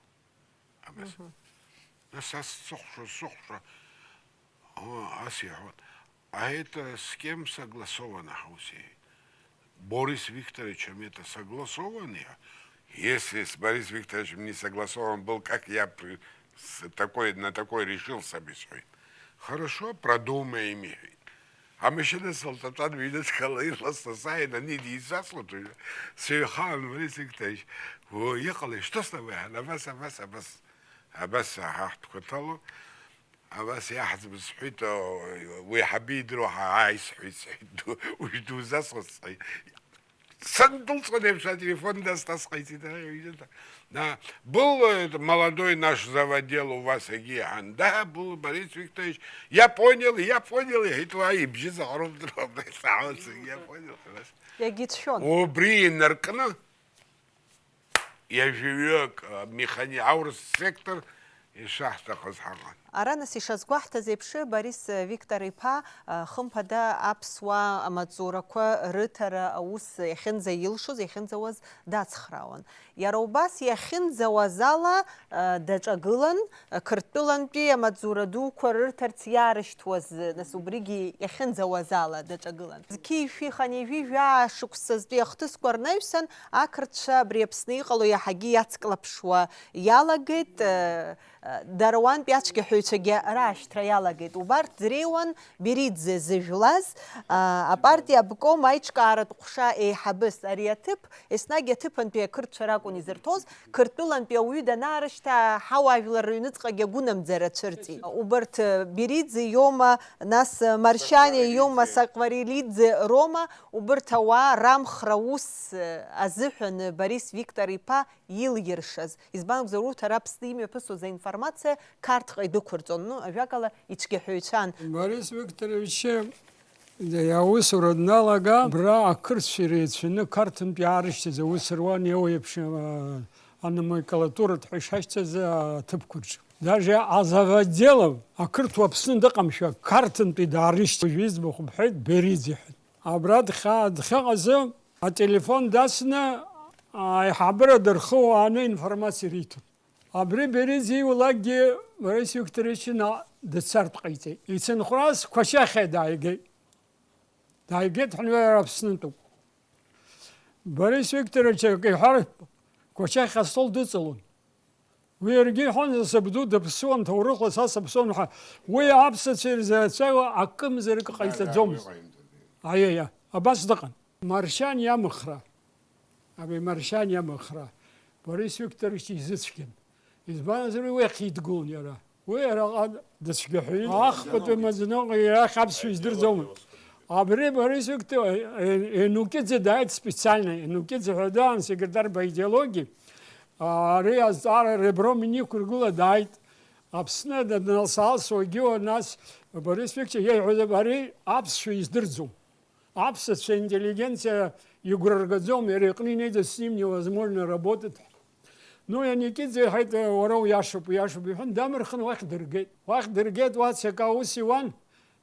Абас. Мгм. Нас ас сыхәша, сыхәша. О, ас иаҳәон. А это с кем согласовано, ҳәа ус иҳәеит. Борис Викторовичем это согласовано? Если с Борис Викторовичем не согласован был, как я при-, с-, такой, на такой решился бы, сҳәеит. Хорошо, продумаем, иҳәеит. Амашьына сылҭатәан, ҩныҵҟала иласны сааин, ани дисаслоит уажәы. Сыҩхалан, Борис Викторович, о, иҟалеи, что с тобой? Абас, абас, абас. Абас аҳаҳтәқәа ҭало. Абас иаҳӡбыз сҳәеит, о, уи ҳабидыруа ҳа, ааи, сҳәеит, сҳәеит, ду-, уажә дузасуеит, сҳәеит. Сындәылҵуан еиԥш, ателефон дасҭас ҟаиҵеит, ара иҩыза. Да, был, э, молодой наш заводил у вас, егьи иҳәан. Да, был, Борис Викторович, я понял, я понял, иҳәеит, уа ибжьы заҟароуп дроуп, саҳауан, я понял, خلاص. Иагьицәшәон. Убри инаркны, ҩажәаҩык, э, механи-, аурыс сектор ишаҳҭахыз ҳаҟан. Ара нас ишазгәаҳҭаз еиԥш, Борис Виктор-иԥа, э, хымԥада аԥсуаа амаҵурақәа рыҭара аус иахьынӡаилшоз, иахьынӡауаз дацхраауан. Иара убас иахьынӡауаз ала, э, даҿагылан, э, Қырҭтәылантәи амаҵура дуқәа рырҭарц иаарышьҭуаз, э, нас убригьы иахьынӡауаз ала даҿагылан. Зқьи жәшәи хынҩажәи жәаа шықәсазтәи ахҭысқәа рнаҩсан, ақырҭцәа абри Аԥсны иҟало иаҳагьы иацклаԥшуа иалагеит, э, э, дара уантәи ацәгьаҳәаҩцәагьы раашьҭра иалагеит. Убарҭ дреиуан Бериӡе зыжәлаз, а, апартиа обком аиҿкааратә ҟәша еиҳабыс. Ари аҭыԥ, еснагь аҭыԥантәи ақырҭцәа ракәын изырҭоз, Қырҭтәылантәи ауаҩы данаарышьҭаа, ҳауаажәлар рыҩныҵҟагьы агәынамӡара цәырҵит. Убарҭ, э, Бериӡе иоума, нас, э, Маршьаниа иоума, Сакварелиӡе. Сакварелиӡе роума, убарҭ ауаа рамхра ус, э, азыҳәан, э, Борис Виктор-иԥа илиршаз. Избан акәзар, урҭ ара Аԥсны имҩаԥысуаз аинформациа Қарҭҟа идәықәырҵон, ну, ажәакала, ицәгьаҳәаҩцәан. Борис Викторович иаусура дналага, абра ақырҭцәа иреицәаны Қарҭынтә иаарышьҭыз аус руан, иоуеиԥш, а, аноменклатуратә ҳәа ишашьҭаз аҭыԥқәа рҿы. Даже Азаводелов, ақырҭуа Аԥсны дыҟамшәа, Қарҭынтәи даарышьҭит. Уажәы иӡбахә бҳәеит, Бериӡе ҳәа. Абра дхьа-, дхьаҟазы ателефон дасны Аиҳабыра дырхыуааны информациа риҭон. Абри Бериа ииулакгьы Борис Викторович наҟ дцартә ҟаиҵеит. Ицынхәрас Қәачахьиа дааигеит. Дааигеит ҳәа уи ара Аԥснынтәуп. Борис Викторович акы иҳәар, Қәачахьиа астол дыҵалон. Уи иаргьы иҳәон, сабду дыԥсуан, ҭоурыхла са сыԥсуан ҳәа. Уи аԥсацәа ирзеицәоу акымзарак ҟаиҵаӡомызт. Аиеи, абас дыҟан. Маршьан иамыхра. Абри Маршьан иамыхра Борис Викторович изыцәгьан. Избанзар, уи уахь идгылон иара. Уи араҟа дыцәгьаҳәаҩын. Ахԥатәи Маӡаныҟәа ирахь аԥсшәа издырӡомызт. Абри Борис Виктор-, э, э, Енукиӡе дааит специально. Енукиӡе ҳәа даан, секретарь по идеологии. А, ари азҵаара ребром иниқәыргыла дааит. Аԥсны даналсалсуагьы, нас Борис Викторович иеиҳәоз, ари аԥсшәа издырӡом. Аԥсацәа интеллигенциа игәра ргаӡом, иара иҟны инеиӡаз с ним невозможно работать. Ну, Енукиӡе иҳәеит, уара уиашоуп, уиашоуп, иҳәан, дамырхын, уахь дыргеит. Уахь дыргеит, уа ЦК аус иуан.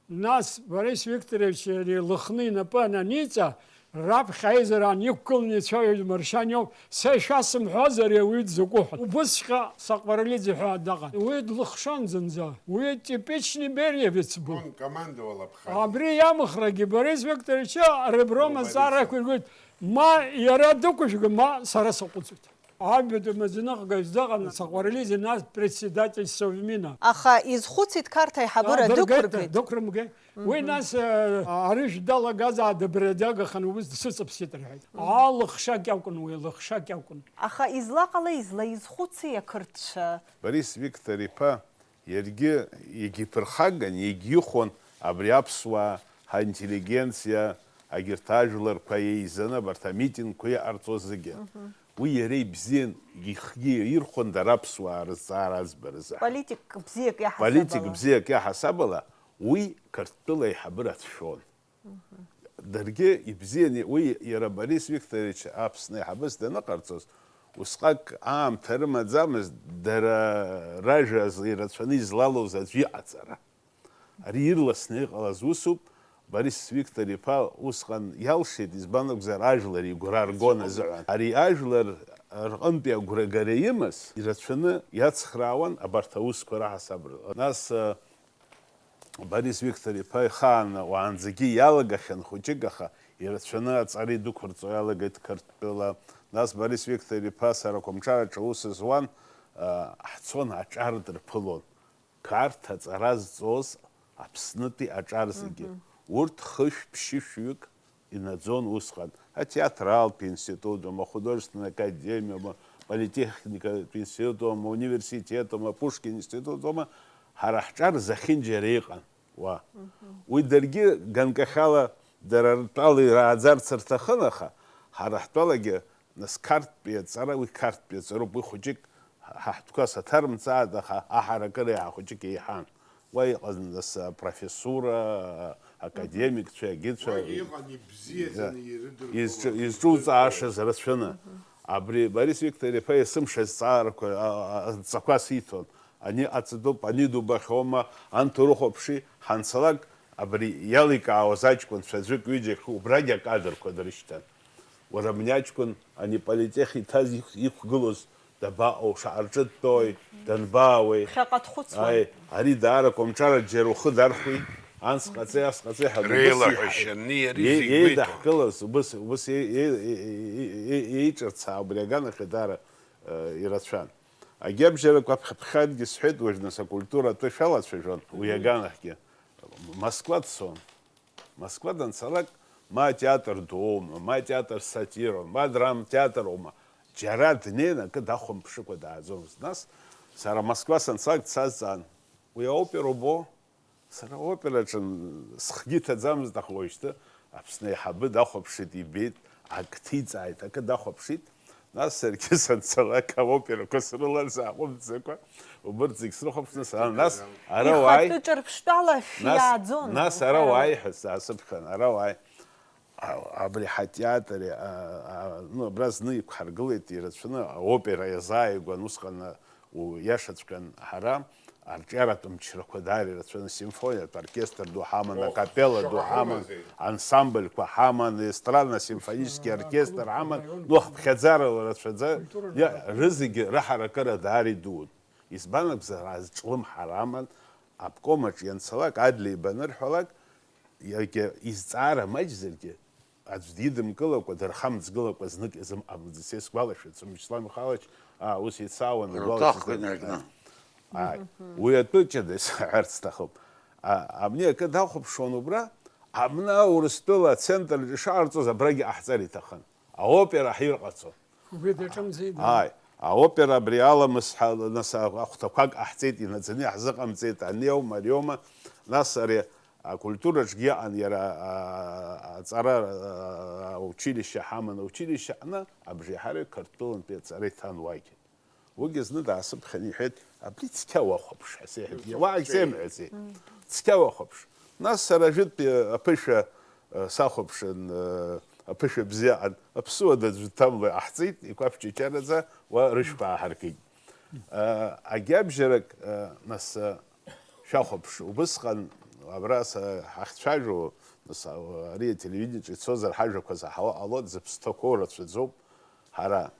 Нас Борис Викторович ари лыхны инапы ананиҵа, раԥхьа аизара аниқәгыланы ицәажәоит Маршьан иоуп. Са ишәасымҳәозар, ари ауаҩы дзакәу ҳәа. Убысҵәҟьа Саҟваралиӡе ҳәа даҟан. Уи длыхшон зынӡа. Уи типичный бериевец был. Он командовал Абхазией. Абри иамхрагьы Борис Викторович аребром азҵаара ақәиргоит. Ма иара дықәыжәга, ма сара саҟәыҵуеит. Абитәи Маӡаныҟәгаҩ дыҟан, Саҟваралиӡе, нас председатель Совмина. Аха изхәыцит Қарҭ аиҳабыра дыргеит, дықәыргеит. Дықәрымгеит. Уи нас, э, арыжәтә далагазаат дыбрыдагаханы убыс дсыҵаԥсит рҳәеит. Аа, лыхшак иакәын уи, лыхшак иакәын. Аха излаҟалеи, излаизхәыци ақырҭцәа? Борис Виктор-иԥа иаргьы егьиԥырхаган, егьихәон абри аԥсуаа, ҳинтеллигенциа, агьырҭ ажәларқәа еизаны абарҭ амитингқәа иҟарҵоз зегьы. Уи иара ибзиан, ихгьы ирхон дара аԥсуаа рызҵаара аӡбаразы. Политик бзиак иаҳасабала. Политик бзиак иаҳасабала, уи Қырҭтәыла аиҳабыра дшәон. Даргьы ибзиан, уи иара Борис Викторович Аԥсны аиҳабыс даныҟарҵоз, усҟак аамҭа рымаӡамызт, дара ражәа ирацәаны излалоз аӡә иҟаҵара. Ари ирласны иҟалаз усуп, Борис Виктор-иԥа усҟан иалшеит, избан акәзар, ажәлар игәра ргон азыҳәан. Ари ажәлар рҟынтәи агәрагара имаз ирацәаны иацхраауан абарҭ аусқәа раҳасабала. Нас, э, Борис Виктор-иԥа ихаан уаанӡагьы иалагахьан хәыҷык, аха ирацәаны аҵара идәықәырҵо иалагеит Қырҭтәыла. Нас Борис Виктор-иԥа сара Қәымҿараҿы аус зуан, э, ҳцон аҿар дырԥылон. Қарҭ аҵара зҵоз Аԥснытәи аҿар зегьы. Урҭ хышә-ԥшьышәҩык инаӡон усҟан. Атеатралтә институт ума, ахудожественная академиа ума, политехникатә институт ума, университет ума, Пушкин институт ума, ҳара ҳҿар зехьынџьара иҟан уа. Уи даргьы ганкахьала дара ртәала ирааӡарц рҭахын, аха ҳара ҳтәалагьы Нас Қарҭтәи аҵара, уи Қарҭтәи аҵароуп, уи хәыҷык ҳа ҳтәқәа саҭарымҵааит, аха аҳаракыра иаҳа хәыҷык еиҳан. Уа иҟан нас апрофессура, академикцәа, агьыцәа. Уагьы иҟан ибзиаӡаны ирыдыркыло. Изҿу-, изҿуҵаашаз рацәаны. Абри Борис Виктор-иԥа есымша азҵаарақәа, а, а, адҵақәа сиҭон. Ани ҟаҵатәуп, ани дубахьоума, анҭ урыхәаԥши, ҳанцалак абри иаликаауаз аҷкәынцәа аӡәык-ҩыџьак убрагьы акадрқәа дрышьҭан. Уара абни аҷкәын ани политех иҭаз иқә-, иқәгылоз дабаҟоу, шаҟа рҿы дтәои, данбаауеи? Ԥхьаҟа дхәыцуан. Аи, ари даара акомҿараҿ џьара ухы дархәеит, анс ҟаҵеи, ас ҟаҵеи ҳәа убыс Реилаҳәашьа иҳ-, анни иари иеи-, зегь еидыҳкылаз, убыс, убыс иеи-, иеи-, иеи-, иеи-, еиҿырцаа убри аганахьы даара, э, ирацәан. Агьабжьарақәа ԥхьа-ԥхьадгьы сҳәеит, уажә нас акультура атәы шәалацәажәон, уи аганахьгьы. Москва дцон. Москва данцалак, ма атеатр дуоума, ма атеатр сатироума, ма драмтеатр аума, џьара днеин акы дахәамԥшыкәа дааӡомызт. Нас сара Москва санцалак дсазҵаан, уи аопера убо? Сара аопераҿы схгьы иҭаӡамызт, аха уажәшьҭа Аԥсны аиҳабы дахәаԥшит, ибеит, ак ҭиҵааит, акы дахәаԥшит. Нас саргьы санцалак, аоперақәа срылан сааҟәымҵӡакәа, убырҭ зегь срыхәаԥшны саан. Нас ара уааи. Ихатәы ҿырԥштәала шәиааӡон, нас ара уааи ҳәа саасыԥхьан, ара уааи. А, абри ҳатеатр, а, а, ну, абра зны иқәҳаргылеит, ирацәаны аопера иазааигәан, усҟан, а, у-, иашаҵәҟьан ҳара, Арҿиаратә мчрақәа даара ирацәаны, асимфониатә оркестр ду ҳаман, акапелла ду ҳаман, ансамбльқәа ҳаман, естрадно-симфонический оркестр ҳаман, ну, хыԥхьаӡара рацәаӡа, иа-, рызегьы раҳаракыра даара идуун. Избан акәзар, азҿлымҳара аман, обком аҿы ианцалак, Адлеиба анырҳәалак, иагьа изҵаара маҷзаргьы, аӡә дидымкылакәа, дырхамҵгылакәа знык изымҟамлаӡеит. Са исгәалашәоит, Вячеслав Михайлович, аа, ус еицаауан, рҭахқәа игәалашәоит. Инаркны. Ааи. Мгм. Уи атәы ҷыда исҳәарц сҭахуп. А, абни акы дахәаԥшуан убра, абна Урыстәыла ацентрҿы ишаҟарҵоз абрагьы ҟаҳҵар иҭахын. Аопера ҳирҟацо. Убри даҿымзи, да. Ааи, аопера абри аламыс ҳа-, нас а-, ахәҭақәак ҟаҳҵеит, инаӡаны иаҳзыҟамҵеит, ани аума, ари аума. Нас ари акультураҿгьы иҟан иара, а, аҵара, а, аучилишье ҳаман, аучилишье аҟны абжеиҳараҩык Қырҭтәылантәи аҵара иҭан уагь. Уигьы зны даасыԥхьан иҳәеит, абри цқьа уахәаԥш ҳәа сеиҳәеит. Уаагь сеимҳәаӡеит. Цқьа уахәаԥш. Нас сара ажәытәтәи аԥышәа, э, сахәаԥшын, э, аԥышәа бзиаҟан, аԥсуа даӡәы дҭамло иҟаҳҵеит, иқәаԥчачараӡа уа рышәқәа ааҳаркит. Э, агьабжьарак, э, нас, э, шәахәаԥш, убысҟан абра са-, ҳахьцәажәо, нас, а-, ари ателевидениеҿы ицозар ҳажәақәа заҳауа ҟалоит, зыԥсҭақәоу рацәаӡоуп. Ҳара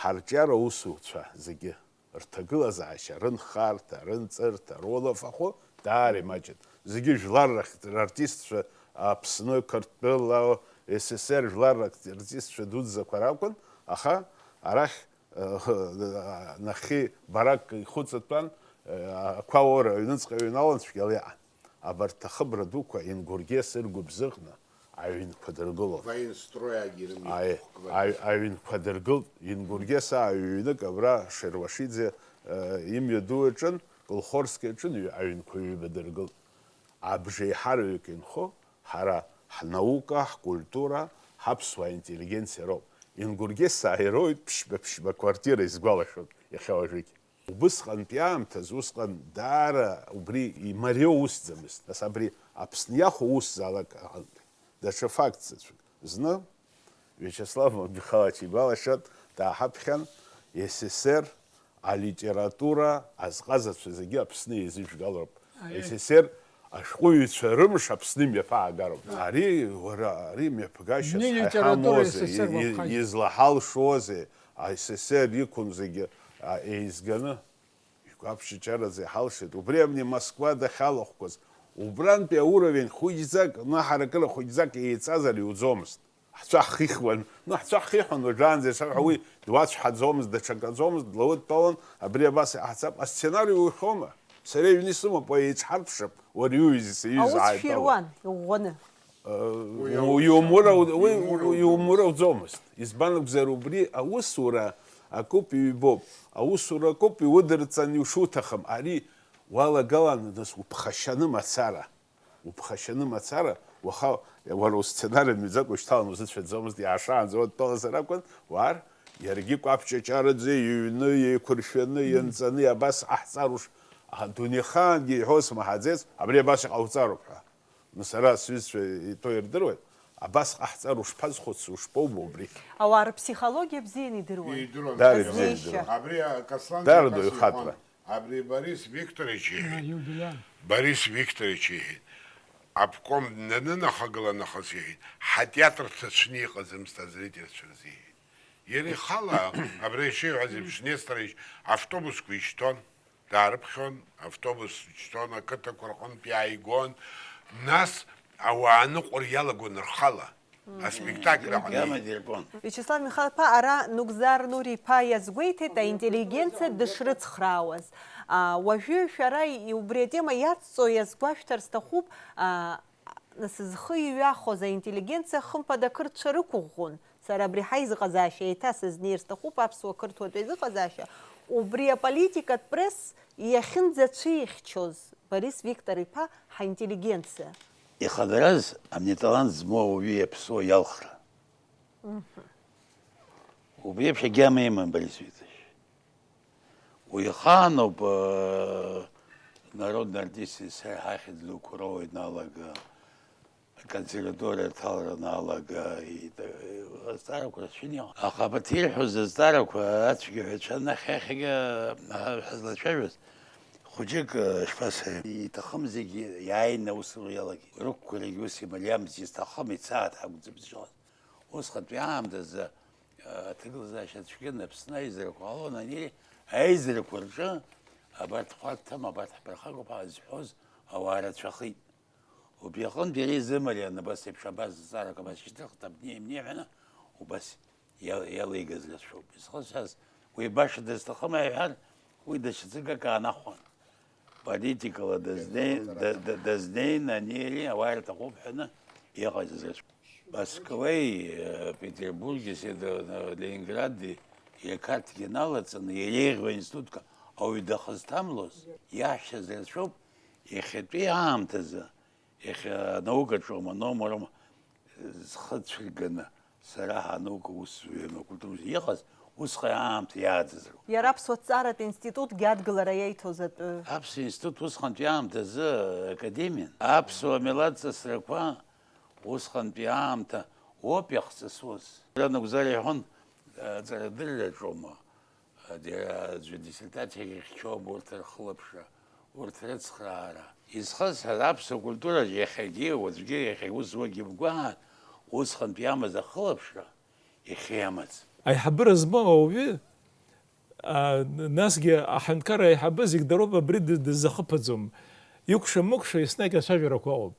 ҳарҿиара усуцәа зегьы. Рҭагылазаашьа, рынхарҭа, рынҵырҭа, руалафахәы даара имаҷын. Зегьы жәлар рахьтә рартистцәа, Аԥсны, Қырҭтәыла, С С С Р жәлар рартистцәа дуӡӡақәа ракәын, аха арахь, э, нахьхьи барак ихәыҵатәан, э, ақәа аура аҩныҵҟа иҩналан цәгьала иҟан. Абарҭ ахыбра дуқәа Ингургес ыргәыбзыӷны аҩнқәа дыргылон. Военстрой агьы рымҩақәа Аи, хәкла. Аҩ-, аҩнқәа дыргылт, Ингургес ааҩ-ҩнык абра Шервашиӡе, э, имҩаду аҿын, Колхорски аҿын ҩ-, аҩнқәа ҩба дыргылт. Абжеиҳараҩык инхо ҳара ҳнаука, ҳкультура, ҳаԥсуа интеллигенциа роуп. Ингургес ааироуит ԥшьба-ԥшьба квартира, исгәалашәоит иахьа уажәыгь. Убысҟантәи аамҭазы усҟан даара убри имариоу усӡамызт. Нас абри Аԥсны иахәо усзаалак аҟынтәи. Даҽа факт заҵәык. Зны Виачеслав Михайлович игәалашәоит, дааҳаԥхьан, С С С Р алитература азҟазацәа зегьы Аԥсны еизыжәгалароуп. Аиеи. С С С Р ашәҟәыҩҩцәа рымш Аԥсны имҩаԥаагароуп. Ари, уара, ари мҩаԥгашьас Ни литература ҳаиҳамозеи, С С С Р и-, и-, уаԥхашьа. Излаҳалшозеи, а, С С С Р иқәын зегьы, а, еизганы, игәаԥшьаҿараӡа иҳалшеит. Убри амни Москва дахьалахәқәаз, убрантәи ауровень хәыҷӡак, наҳаракыра хәыҷӡак еиҵазар иуӡомызт. Ҳцәа ҳхихуан. Ну, ҳцәа ҳхихуан уажәраанӡа, ишаҳҳәо, уи дуацәҳаӡомызт, даҽаказомызт, длаудтәалон, абри абас иҟаҳҵап. Асценари иухьоума? Сара иҩны исымоуп, уа еиҿҳарԥшып, уара иуҩызеи сиҩызеи Аус ааидтәалоуп. Шәируан, иӷәӷәаны. Э, Уи у-, аус иумура, уи, иумура уи, уӡомызт. Иумура уӡомызт. Избан акәзар, убри аусура акоуп, иҩбоуп. Аусура акоуп, иудырҵан ишуҭахым. Ари уалагалан, нас уԥхашьаны мацара. Уԥхашьаны мацара, уаха уара усценар имҩаӡакәа ушьҭалан узыцәаӡомызт, иаашаанӡа уадтәалазар акәын, уаар, иаргьы кәаԥ-ҷаҷараӡа иҩны, еиқәыршәаны, ианҵаны, абас ҟаҳҵар уш-, адунеихаангьы иҳәо смаҳаӡеит, абри абас иҟауҵароуп ҳәа. Ну, сара сҩызцәа итәоу ирдыруеит, абас ҟаҳҵар ушԥазхәыцу, ушԥоубо убри? Ауаа рыԥсихологиа бзианы идыруан. Идыруан. Дара Азнеишьа. Бзианы идыруан. Абри, а, Каслан Дара абас доуҳатәра. Иҳәон. Абри Борис Викторович иҳәеит. Иубилиан. Борис Викторович иҳәеит. Обком данынахагыла нахыс иҳәеит, ҳатеатр ҭацәны иҟаӡамызт азрительцәа рзы иҳәеит. Иара ихала, абра ишиҳәаз еиԥш, Несторыч автобусқәа ишьҭон, даарыԥхьон, автобус ишьҭон, ақыҭақәа рҟынтә иааигон, нас ауаа аныҟәара иалагон рхала. Аспектакль аҟны. Гама диркәон. Виачеслав Михайлов-иԥа, ара Нугзар Нури-иԥа иазгәеиҭеит аинтеллигенциа дышрыцхраауаз. А, уажәы шәара и-, убри атема иацҵо иазгәашәҭар сҭахуп, а, нас зхы иҩахоз аинтеллигенциа хымԥада ақырҭцәа рықәыӷәӷәон. Сара абри ҳаизыҟазаашьа еиҭа сызнеир сҭахуп, аԥсуа-қырҭуатә еизыҟазаашьа. Убри аполитикатә пресс иахьынӡацәихьчоз Борис Виктор-иԥа ҳаинтеллигенциа. Ихадараз амни аталант змоу ауаҩы иаԥсуа иалхра. Мгм. Убри еиԥш агьама иман Борис Викторович. Уи ихаануп, э, народный артист Исаиа ҳахьӡ ду Куроу иналага, аконсерваториа аҭалара аналага, и-, азҵаарақәа рацәаны иҟан. Аха абарҭ ирҳәоз азҵаарақәа ацәгьаҳәацәа анахь-ахьгьы, а, ҳазлацәажәоз, Хәыҷык, э, шԥасҳәари, иҭахым зегьы иааины аусура иалагеит. Рықәгәырӷьагьы ус имариамызт, изҭахым ицааит ҳәа акәӡам зыҟаз. Усҟантәи аамҭазы, э, аҭагылазаашьа цәгьан, Аԥсны аизарақәа ҟалон, ани аизарақәа рҿы абарҭ хәарҭам, абарҭ ҳԥырхагоуп ҳәа зҳәоз ауаа рацәахеит. Убри аҟынтә иара изымарианы абас еиԥш абас зҵаарак абас шьҭыхт, абни имнеиҳәаны убас иа-, иалеигаз рацәоуп. Изхысҳәааз, уи баша дызҭахым ҳәа иҳәар, уи даҽаӡәык акы аанахәон. Политикала дазнеи-, да-, да-, дазнеин, ани ари ауаа ирҭахуп ҳәаны иҟаз рацәоуп. Москвеи, э, Петербурги, Седо-, Ленингради, иақарҭгьы налаҵаны, иреиӷьу аинститутқәа ауаҩы дахызҭамлоз, иаҳшьаз рацәоуп, иахьатәи аамҭазы, иахьа анаукаҿоума, номерома, зхы цәырганы, сара анаука усзуҩы, акультура иҟаз, усҟан аамҭа иааӡаз роуп. Иара аԥсуа ҭҵааратә институтгьы адгылара иаиҭоз атәы. Аԥсуа институт усҟантәи аамҭазы академиан. Аԥсуа милаҭ ҵысрақәа усҟантәи аамҭа оуп иахҵысуаз. Ранагәзар иҳәон, аҵарадырраҿоума, аӡәы диссертациак ихьчома, урҭ рхылаԥшра, урҭ рыцхраара. Изхысҳәаз аԥсуа культура иахьагьы, уаҵәгьы, иахьа ус зуагьы бгәаан, усҟантәи иамаз ахылаԥшра иахьа иамаӡам. Аиҳабыра змоу ауаҩы, а, насгьы аҳәынҭқарра аиҳабы зегь дароуп, абри ды-, дызахыԥаӡом. Икәша-мыкәша еснагь ацәажәарақәа ыҟоуп.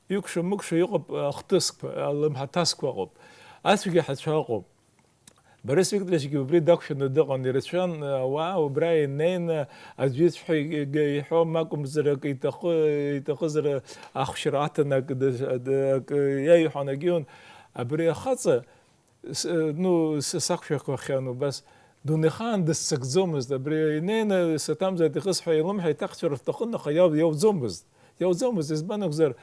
Икәша-мыкәша иҟоуп, а, ахҭысқәа, алымҳаҭасқәа ыҟоуп. Ацәгьаҳацәа ыҟоуп. Борис Викторовичгьы убри дақәшәаны дыҟан, ирацәан ауаа убра инеины аӡәы ицәҳәа иҳәом акәымзар, акы иҭахы-, иҭахызар ахәшьара аҭаны акы ды-, акы иаиҳәон, акы ион. Абри ахаҵа, с-, ну, с-, сақәшәақәахьан убас, дунеихаан дысцагӡомызт, абри инеины саҭамзааит ихысҳәа илымҳа иҭахцәар рҭахын, аха иау-, иауӡомызт, иауӡомызт, избан акәзар,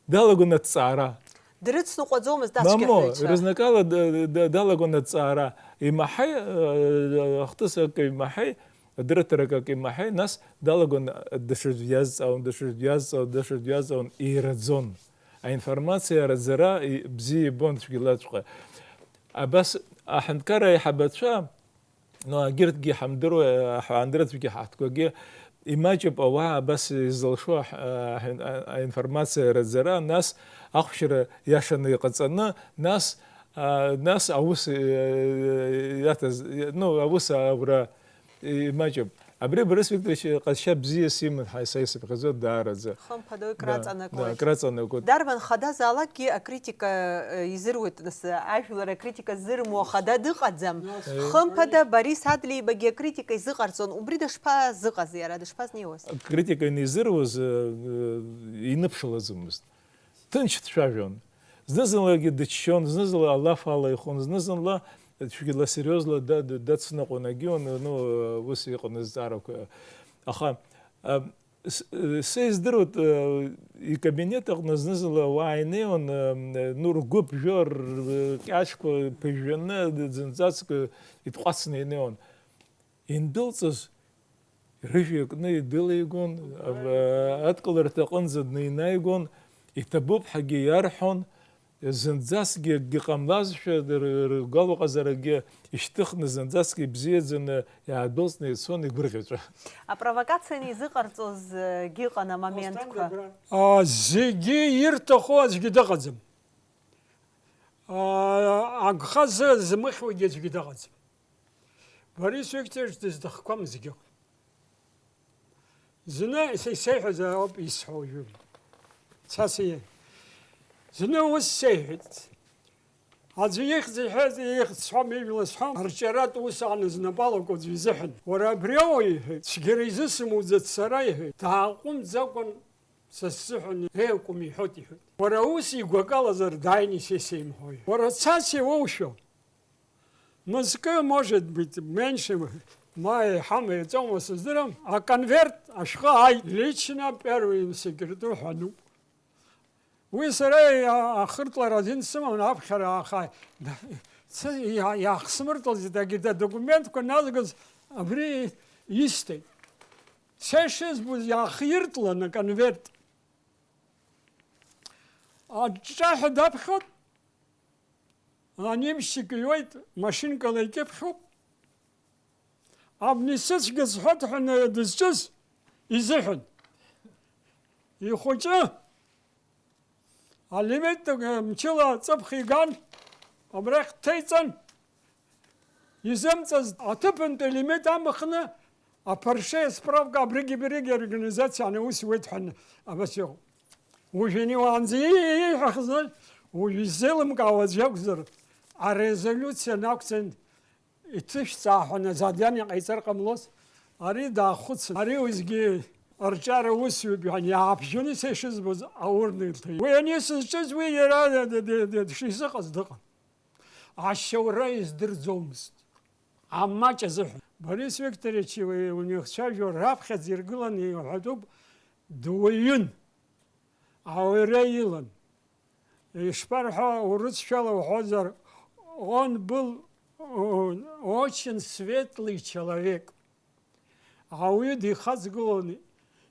Далагон аҭҵаара. Дрыцныҟәаӡомызт. Мамоу, ацәгьаҳәаҩцәа рызныкала д-, д-, далагон аҭҵаара. Имаҳаи, э, ахҭыс акы имаҳаи, адырраҭарак акы имаҳаи, нас далагон, даҽаӡә диазҵаауан, даҽаӡә диазҵаауан, даҽаӡә диазҵаауан, еираӡон. Аинформациа араӡара и-, бзиа ибон цәгьалаҵәҟьа. Абас аҳәынҭқарра аиҳабацәа, Ну, егьырҭгьы ҳамдыруа, ҳаандырӡәгьы ҳаҳҭқәагьы имаҷуп ауаа абас изылшо аҳ-, аҳ-, аинформациа раӡара, нас ахәшьара иашаны иҟаҵаны, нас, а, нас аус, э, иаҭаз, ну, аус аура имаҷуп. Абри Борис Викторович ҟазшьа бзиас иман, ҳа, са исыԥхьаӡоит даараӡа. Хымԥада, уи Да, краҵанакуеит. Да, краҵанакуеит. Дарбан хадазаалакгьы акритика, э, изыруит, нас, ажәлар акритика ззырмуа хада дыҟаӡам. Нас. Э. Хымԥада, Борис Адлеибагьы акритика изыҟарҵон. Убри дышԥазыҟаз иара, дышԥазнеиуаз? Акритика инизыруаз, э, э, иныԥшылаӡомызт. Ҭынч дцәажәон. Зны-зынлагьы дыччон, зны-зынла алаф алаихон, зны-зынла цәгьала сериозла да-, да-, дацныҟәон, агьион, ну, ус иҟан азҵаарақәа. Аха, а, с-, са издыруеит, а, икабинет аҟны зны-зынла ауаа инеиуан, а, ну, ргәы ԥжәо, ркьаҿқәа ԥыжәжәаны, зынӡаск итҟәацны инеиуан. Индәылҵыз, рыжәҩа кны идәылигон, а, адкыларҭа аҟынӡа дныҩнаигон, иҭабуп ҳәагьы иарҳәон, зынӡаскгьы акгьы ҟамлазшәа, р-, ргәалаҟазарагьы ишьҭыхны, зынӡаскгьы ибзиаӡаны иаадәылҵны ицон игәырӷьаҵәа. Апровокациа анизыҟарҵозгьы ыҟан амоментқәа. А, зегьы ирҭаху аӡәгьы дыҟаӡам. А, агха зы-, змыхьуагьы аӡәгьы дыҟаӡам. Борис Викторович дызҭахқәам зегьы ыҟан. Зны са исеиҳәаз ауп исҳәо уажәы. Цас иеи-, зны ус сеиҳәеит. Аӡәы ихьӡ иҳәеит, ихьӡ сҳәом, ижәла сҳәом, арҿиаратә ус аназнапалақәа аӡәы изыҳәан. Уара абри ауаҩ, иҳәеит, цәгьара изысымуӡац сара, иҳәеит, дааҟәымҵӡакәан са сзыҳәан еиакәым иҳәоит, иҳәеит. Уара ус игәакалазар дааины исеисеимҳәои? Уара цас иуоушәа? Мызкы, может быть, меньше, ма еиҳама иҵоума сыздырам, аконверт ашәҟәы ааит, лично первый секретарь ҳәа ануп. Уи сара иа-, ахыртлара азин сыман аԥхьара, аха ц-, иа-, иаахсмыртлазеит, егьырҭ адокументқәа назгаз абри исҭеит. Са ишызбоз иаахиртлан аконверт. Аҿҿаҳәа даԥхьоит. Ани мшьык иҩуеит, машинкала икьыԥхьуп. Абни сыцәгьа сҳәоит ҳәа дызҿыз, изыҳәан. Ихәыҷы алимент мчыла аҵыԥх иган, абрахь дҭеиҵан, изымҵаз аҭыԥантәи алимент амхны аԥаршеи асправка абригь-абригь организацианы аус иуеит ҳәа абас иҟоуп. Уажәы ани уаанӡа ииҳәахьаз, уажәы иззеилымкаауа аӡә иакәзар, арезолиуциа нақәҵан, иҭышәҵаа ҳәа Назадиан иҟаиҵар ҟамлоз, ари даахәыцын. Ари уеизгьы арҿиара усҩуп, иҳәан, иаабжьаны са ишызбоз аурны илҭеит. Уи ани сызҿыз, уи иара д-, д-, д-, д-, дшизыҟаз дыҟан. Ашьаура издырӡомызт. Амаҷ азыҳәан. Борис Викторович иуаҩхцәажәо раԥхьаӡа иргыланы иҳәатәуп, дуаҩын, ауаҩра илан. Ишԥарҳәо, урысшәала уҳәозар, он был, о-, очень светлый человек. Ауаҩы дихаҵгылон,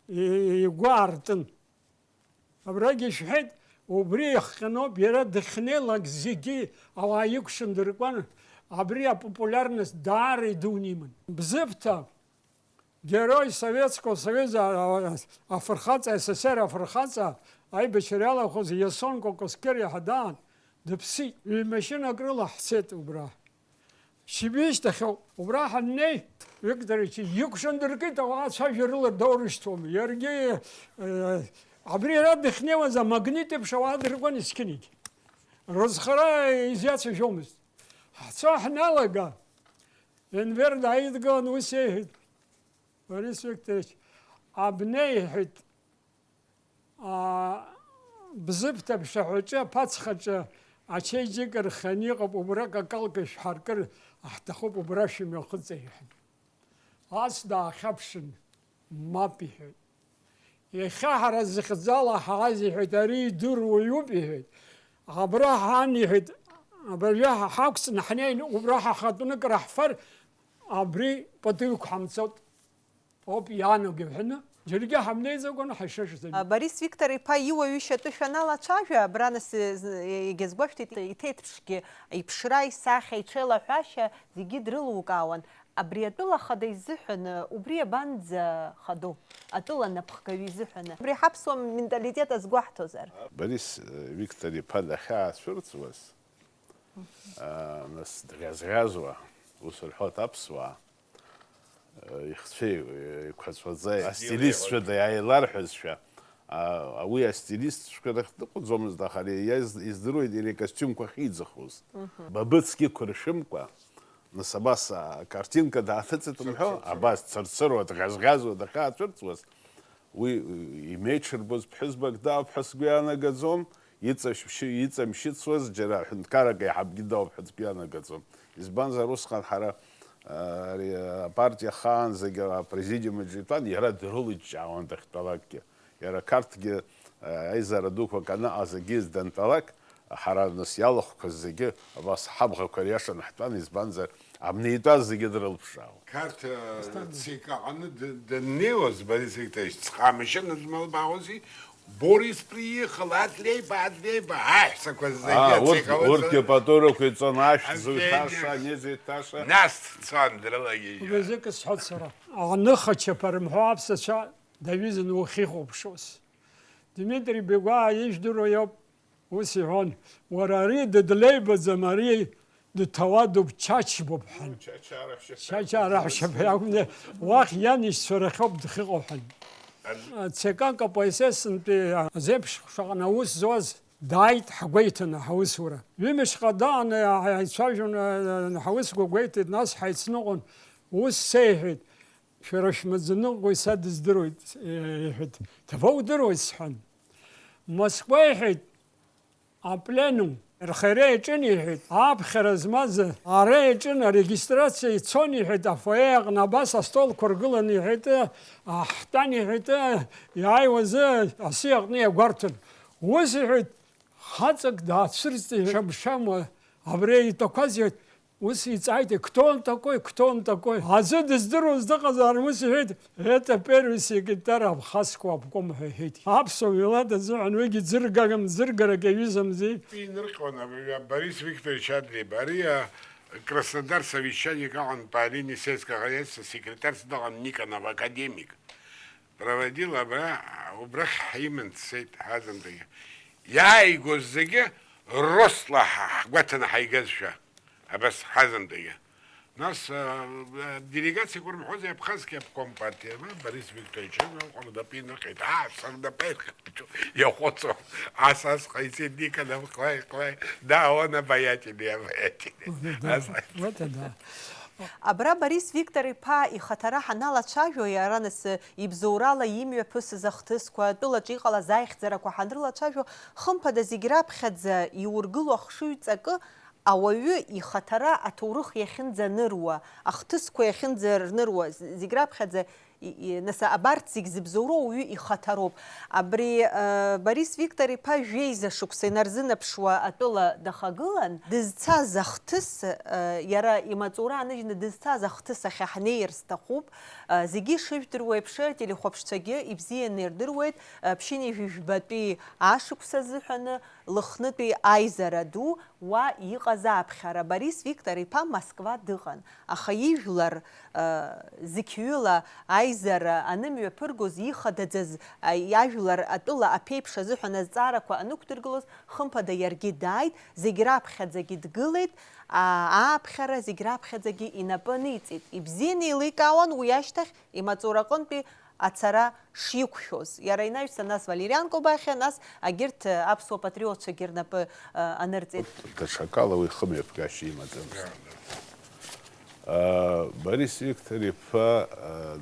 и-, игәы аартын. Абрагь ишәҳәеит, убри иахҟьаноуп, иара дахьнеилак зегьы ауаа икәшан дыркуан, абри апопулярность даара идуны иман. Бзыԥҭа, Герой Советского Союза, а, а, афырхаҵа, С С С Р афырхаҵа, аибашьра иалахәыз Иасон Кәакәасқьыр иаҳа даан, дыԥсит. Ҩ-машьынак рыла ҳцеит убра. Шьыбжьышьҭахьоуп. Убра ҳаннеи, Викторович икәшан дыркит, ауаа цәажәарыла доурышьҭуам. Иаргьы, э, абри ара дахьнеиуаз амагнит еиԥш ауаа дыркуан есқьынгьы. Рызхара изиацәажәомызт. Ҳцо ҳаналага, Енвер дааидгылан ус иеиҳәеит, Борис Викторович, абнеиҳәеит, аа, Бзыԥҭа аԥшаҳәаҿы, аԥацхаҿы ачеиџьыка рхианы иҟоуп, убра какалка шәҳаркыр ҳҭахуп, убра шәымҩахыҵ, иҳәан. Ас даахьаԥшын, мап, иҳәеит. Иахьа ҳара зыхьӡала ҳааз, иҳәеит, ари идыруа уаҩуп, иҳәеит. Абра ҳан, иҳәеит, абыржәы ҳа-, ҳақәҵны ҳнеин, убра ҳахатәны краҳфар, абри пату иқәҳамҵоит. Ауп иаанаго ҳәаны, џьаргьы ҳамнеиӡакәаны ҳаишашаз. Борис Виктор-иԥа иуаҩышьатәы шәаналацәажәа, абра нас, э, з-, егьа сгәашәҭеит, иҭеиҭԥшгьы иԥшра, исахьа, иҽеилаҳәашьа зегьы дрылукаауан. Абри атәыла хада изыҳәан, э, убри абанӡа хадоу, атәыла напхгаҩы изыҳәан. Абри ҳаԥсуа менталитет азгәаҳҭозар? Борис, э, Виктор-иԥа дахьаацәырҵуаз, а, нас дӷьазӷьазуа, ус рҳәоит аԥсуаа, а, ихцәеи, еиқәаҵәаӡа, астилистцәа иааиларҳәазшәа, а, уи астилистцәа рахь дыҟаӡомызт, аха ари иаз-, издыруеит иара икостиумқәа ахьиӡахоз. Мгм. Бабыцгьы қәыршәымкәа, нас абас акартинка дааҭыҵит умҳәо, абас цырцыруа, дӷьазӷьазуа дахьаацәырҵуаз, уи, э, имеиҽырбоз ԥҳәызбак дауп ҳәа сгәы иаанагаӡом, иҵамшьы-, иҵамшьыцуаз џьара ҳәынҭқарак аиҳабгьы дауп ҳәа сгәы иаанагаӡом. Избанзар, усҟан ҳара, э, ари, э, апартиа ахаанӡагьы апрезидиум аҿы итәан, иара дрылыҷҷаауан дахьтәалакгьы. Иара Қарҭгьы, э, аизара дуқәак аныҟаз агьыз дантәалак, ҳара нас иалахәқәаз зегьы абас ҳабӷақәа ириашаны ҳтәан, избанзар, абни итәаз зегьы дрылԥшаауан. Қарҭ, э, ЦК аҟны д-, даннеиуаз, Борис Викторович, ҵхамашьына змалбаауази, Борис приехал, адлеиба, адлеиба, аҳәсақәа зегьы. Аа, урҭ, ацеиҟалаз урҭгьы пату рықәиҵон, ашә зуҭаша, адлеиба, ани зуҭаша. Нас дцан дрылагьежьуа. Убри азы акы сҳәоит сара. Аныха чаԥа рымҳәо аԥсацәа даҩызан ухихәаԥшуаз. Дмитри Бегәаа ижәдыруа иоуп, ус иҳәон, уара ари дыдлеибаӡам, ари дҭауадуп, Чачбоуп ҳәан. Чачаа раҳәшьаԥа. Чачаа раҳәшьаԥа иакәны, уахь иан ишьцәа рахьоуп дхьыҟоу ҳәан. Ан- ЦК К П С С-нтәи азеиԥш шаҟа аус зуаз дааит ҳгәеиҭаны ҳаусура. Ҩымшҟа дааны ҳаицәажәон, ҳаусқәа гәеиҭеит, нас ҳаицныҟәон, ус сеиҳәеит, шәара шәмаӡаныҟәгаҩ са дыздыруеит, иҳәеит, ҭабоу удыруеит сҳәан. Москва, иҳәеит, апленум рхиара иаҿын, иҳәеит, аԥхьара змаз ара иаҿын, арегистрациа ицон, иҳәеит, афойе аҟны абас астолқәа ргыланы, иҳәеит, аҳтәан, иҳәеит, иааиуазы асы аҟны иагәарҭон. Ус, иҳәеит, хаҵак даацәырҵит, шамшамуа, абри итәақәаз, иҳәеит, ус иҵааит, кто он такой, кто он такой? Аӡәы дыздыруаз дыҟазаарын, ус иҳәеит, это первый секретарь Абхазского обкома ҳәа иҳәеит. Аԥсуа милаҭ азыҳәан уигьы ӡыргагам, ӡыргарак иаҩызамзи. Инырхуан абри Борис Викторович Адлеиба, ари, а, Краснодар совещаник аҟан по линии сельского хозяйства секретарь дыҟан Никонов, академик. Проводил абра, убрахь ҳиман дцеит ҳазымдагьы. Иааигоз зегьы росла ҳгәаҭаны ҳаигазшәа, абас ҳазымдагьы. Нас делегациак урымҳәозеи, Абхазские обком партии, Борис Викторович, иҟалап иныҟьеит, аа, сырнапы ирхыԥхьаӡо иахәыцуа, ас, ас ҟаиҵеит, Никонов, клаи, клаи, да, он обаятельный, обаятельный. Ас- Абра Борис Виктор-иԥа ихаҭара ҳаналацәажәо, иара нас ибзоурала имҩаԥысыз ахҭысқәа, атәылаҿы иҟалаз аихьӡарақәа ҳанрылацәажәо, хымԥада зегь раԥхьаӡа иургыло ахшыҩҵакы ауаҩы ихаҭара аҭоурых иахьынӡаныруа, ахҭысқәа иахьынӡарныруа, зегь раԥхьаӡа И, и, нас абарҭ зегь зыбзоуроу ауаҩы ихаҭароуп. Абри Борис Виктор-иԥа жәеиза шықәса инарзынаԥшуа атәыла дахагылан, дызцаз ахҭыс, иара имаҵура ааныжьны дызцаз ахҭыс ахь ҳнеир сҭахуп. Зегьы ишыжәдыруа еиԥш, ателехәаԥшцәагьы ибзианы ирдыруеит, ԥшьынҩажәи жәбатәи ашықәс азыҳәаны Лыхнытәи аизара ду уа иҟаз аԥхьара. Борис Виктор-иԥа Москва дыҟан. Аха ижәлар зқьҩыла аизара анымҩаԥыргоз, ихадаӡаз иажәлар атәыла аԥеиԥш азыҳәан азҵаарақәа анықәдыргылоз, хымԥада иаргьы дааит, зегь раԥхьаӡагьы дгылеит, ааԥхьара зегь раԥхьаӡагьы инапы аниҵеит. Ибзианы еиликаауан уи ашьҭахь имаҵураҟынтәи ацара шиқәшәоз. Иара инаҩсан, нас Валериан Кобахьиа, нас агьырҭ аԥсуа патриотцәагьы рнапы анырҵеит. Даҽакала уи хымҩаԥгашьа имаӡамызт. Борис Виктор-иԥа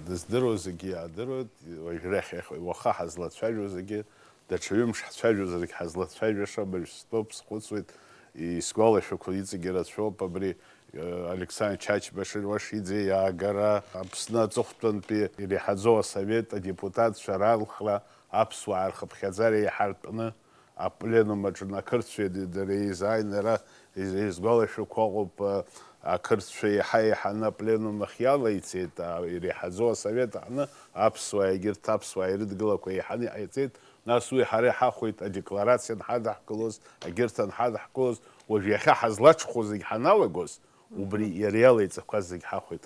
дыздыруа зегьы иаадыруеит, уажәрахь, уаха ҳазлацәажәо зегьы, даҽа ҩымш ҳцәажәозаргь ҳазлацәажәаша абыржә стәоуп, схәыцуеит, исгәалашәақәо иҵегьы рацәоуп, абри Александр Чачба Шьуашиӡе иаагара, Аԥсны аҵыхәтәантәи иреиҳаӡоу асовет адепутатцәа ралхра, аԥсуаа рхыԥхьаӡара еиҳартәны апленум аҿы ақырҭцәеи дареи еизааины ара изгәалашәақәо ыҟоуп, ақырҭцәа еиҳа-еиҳаны апленум ахь иалаицеит, иреиҳаӡоу асовет аҟны аԥсуаа, егьырҭ аԥсуаа ирыдгылақәа еиҳаны иҟаиҵеит, Нас уи ҳара иҳахәеит адекларациа анҳадаҳкылоз, агьырҭ анҳадаҳкылоз, уажә иахьа ҳазлаҽхәо зегь ҳаналагоз, убри иара иалеиҵақәаз зегь ҳахәеит.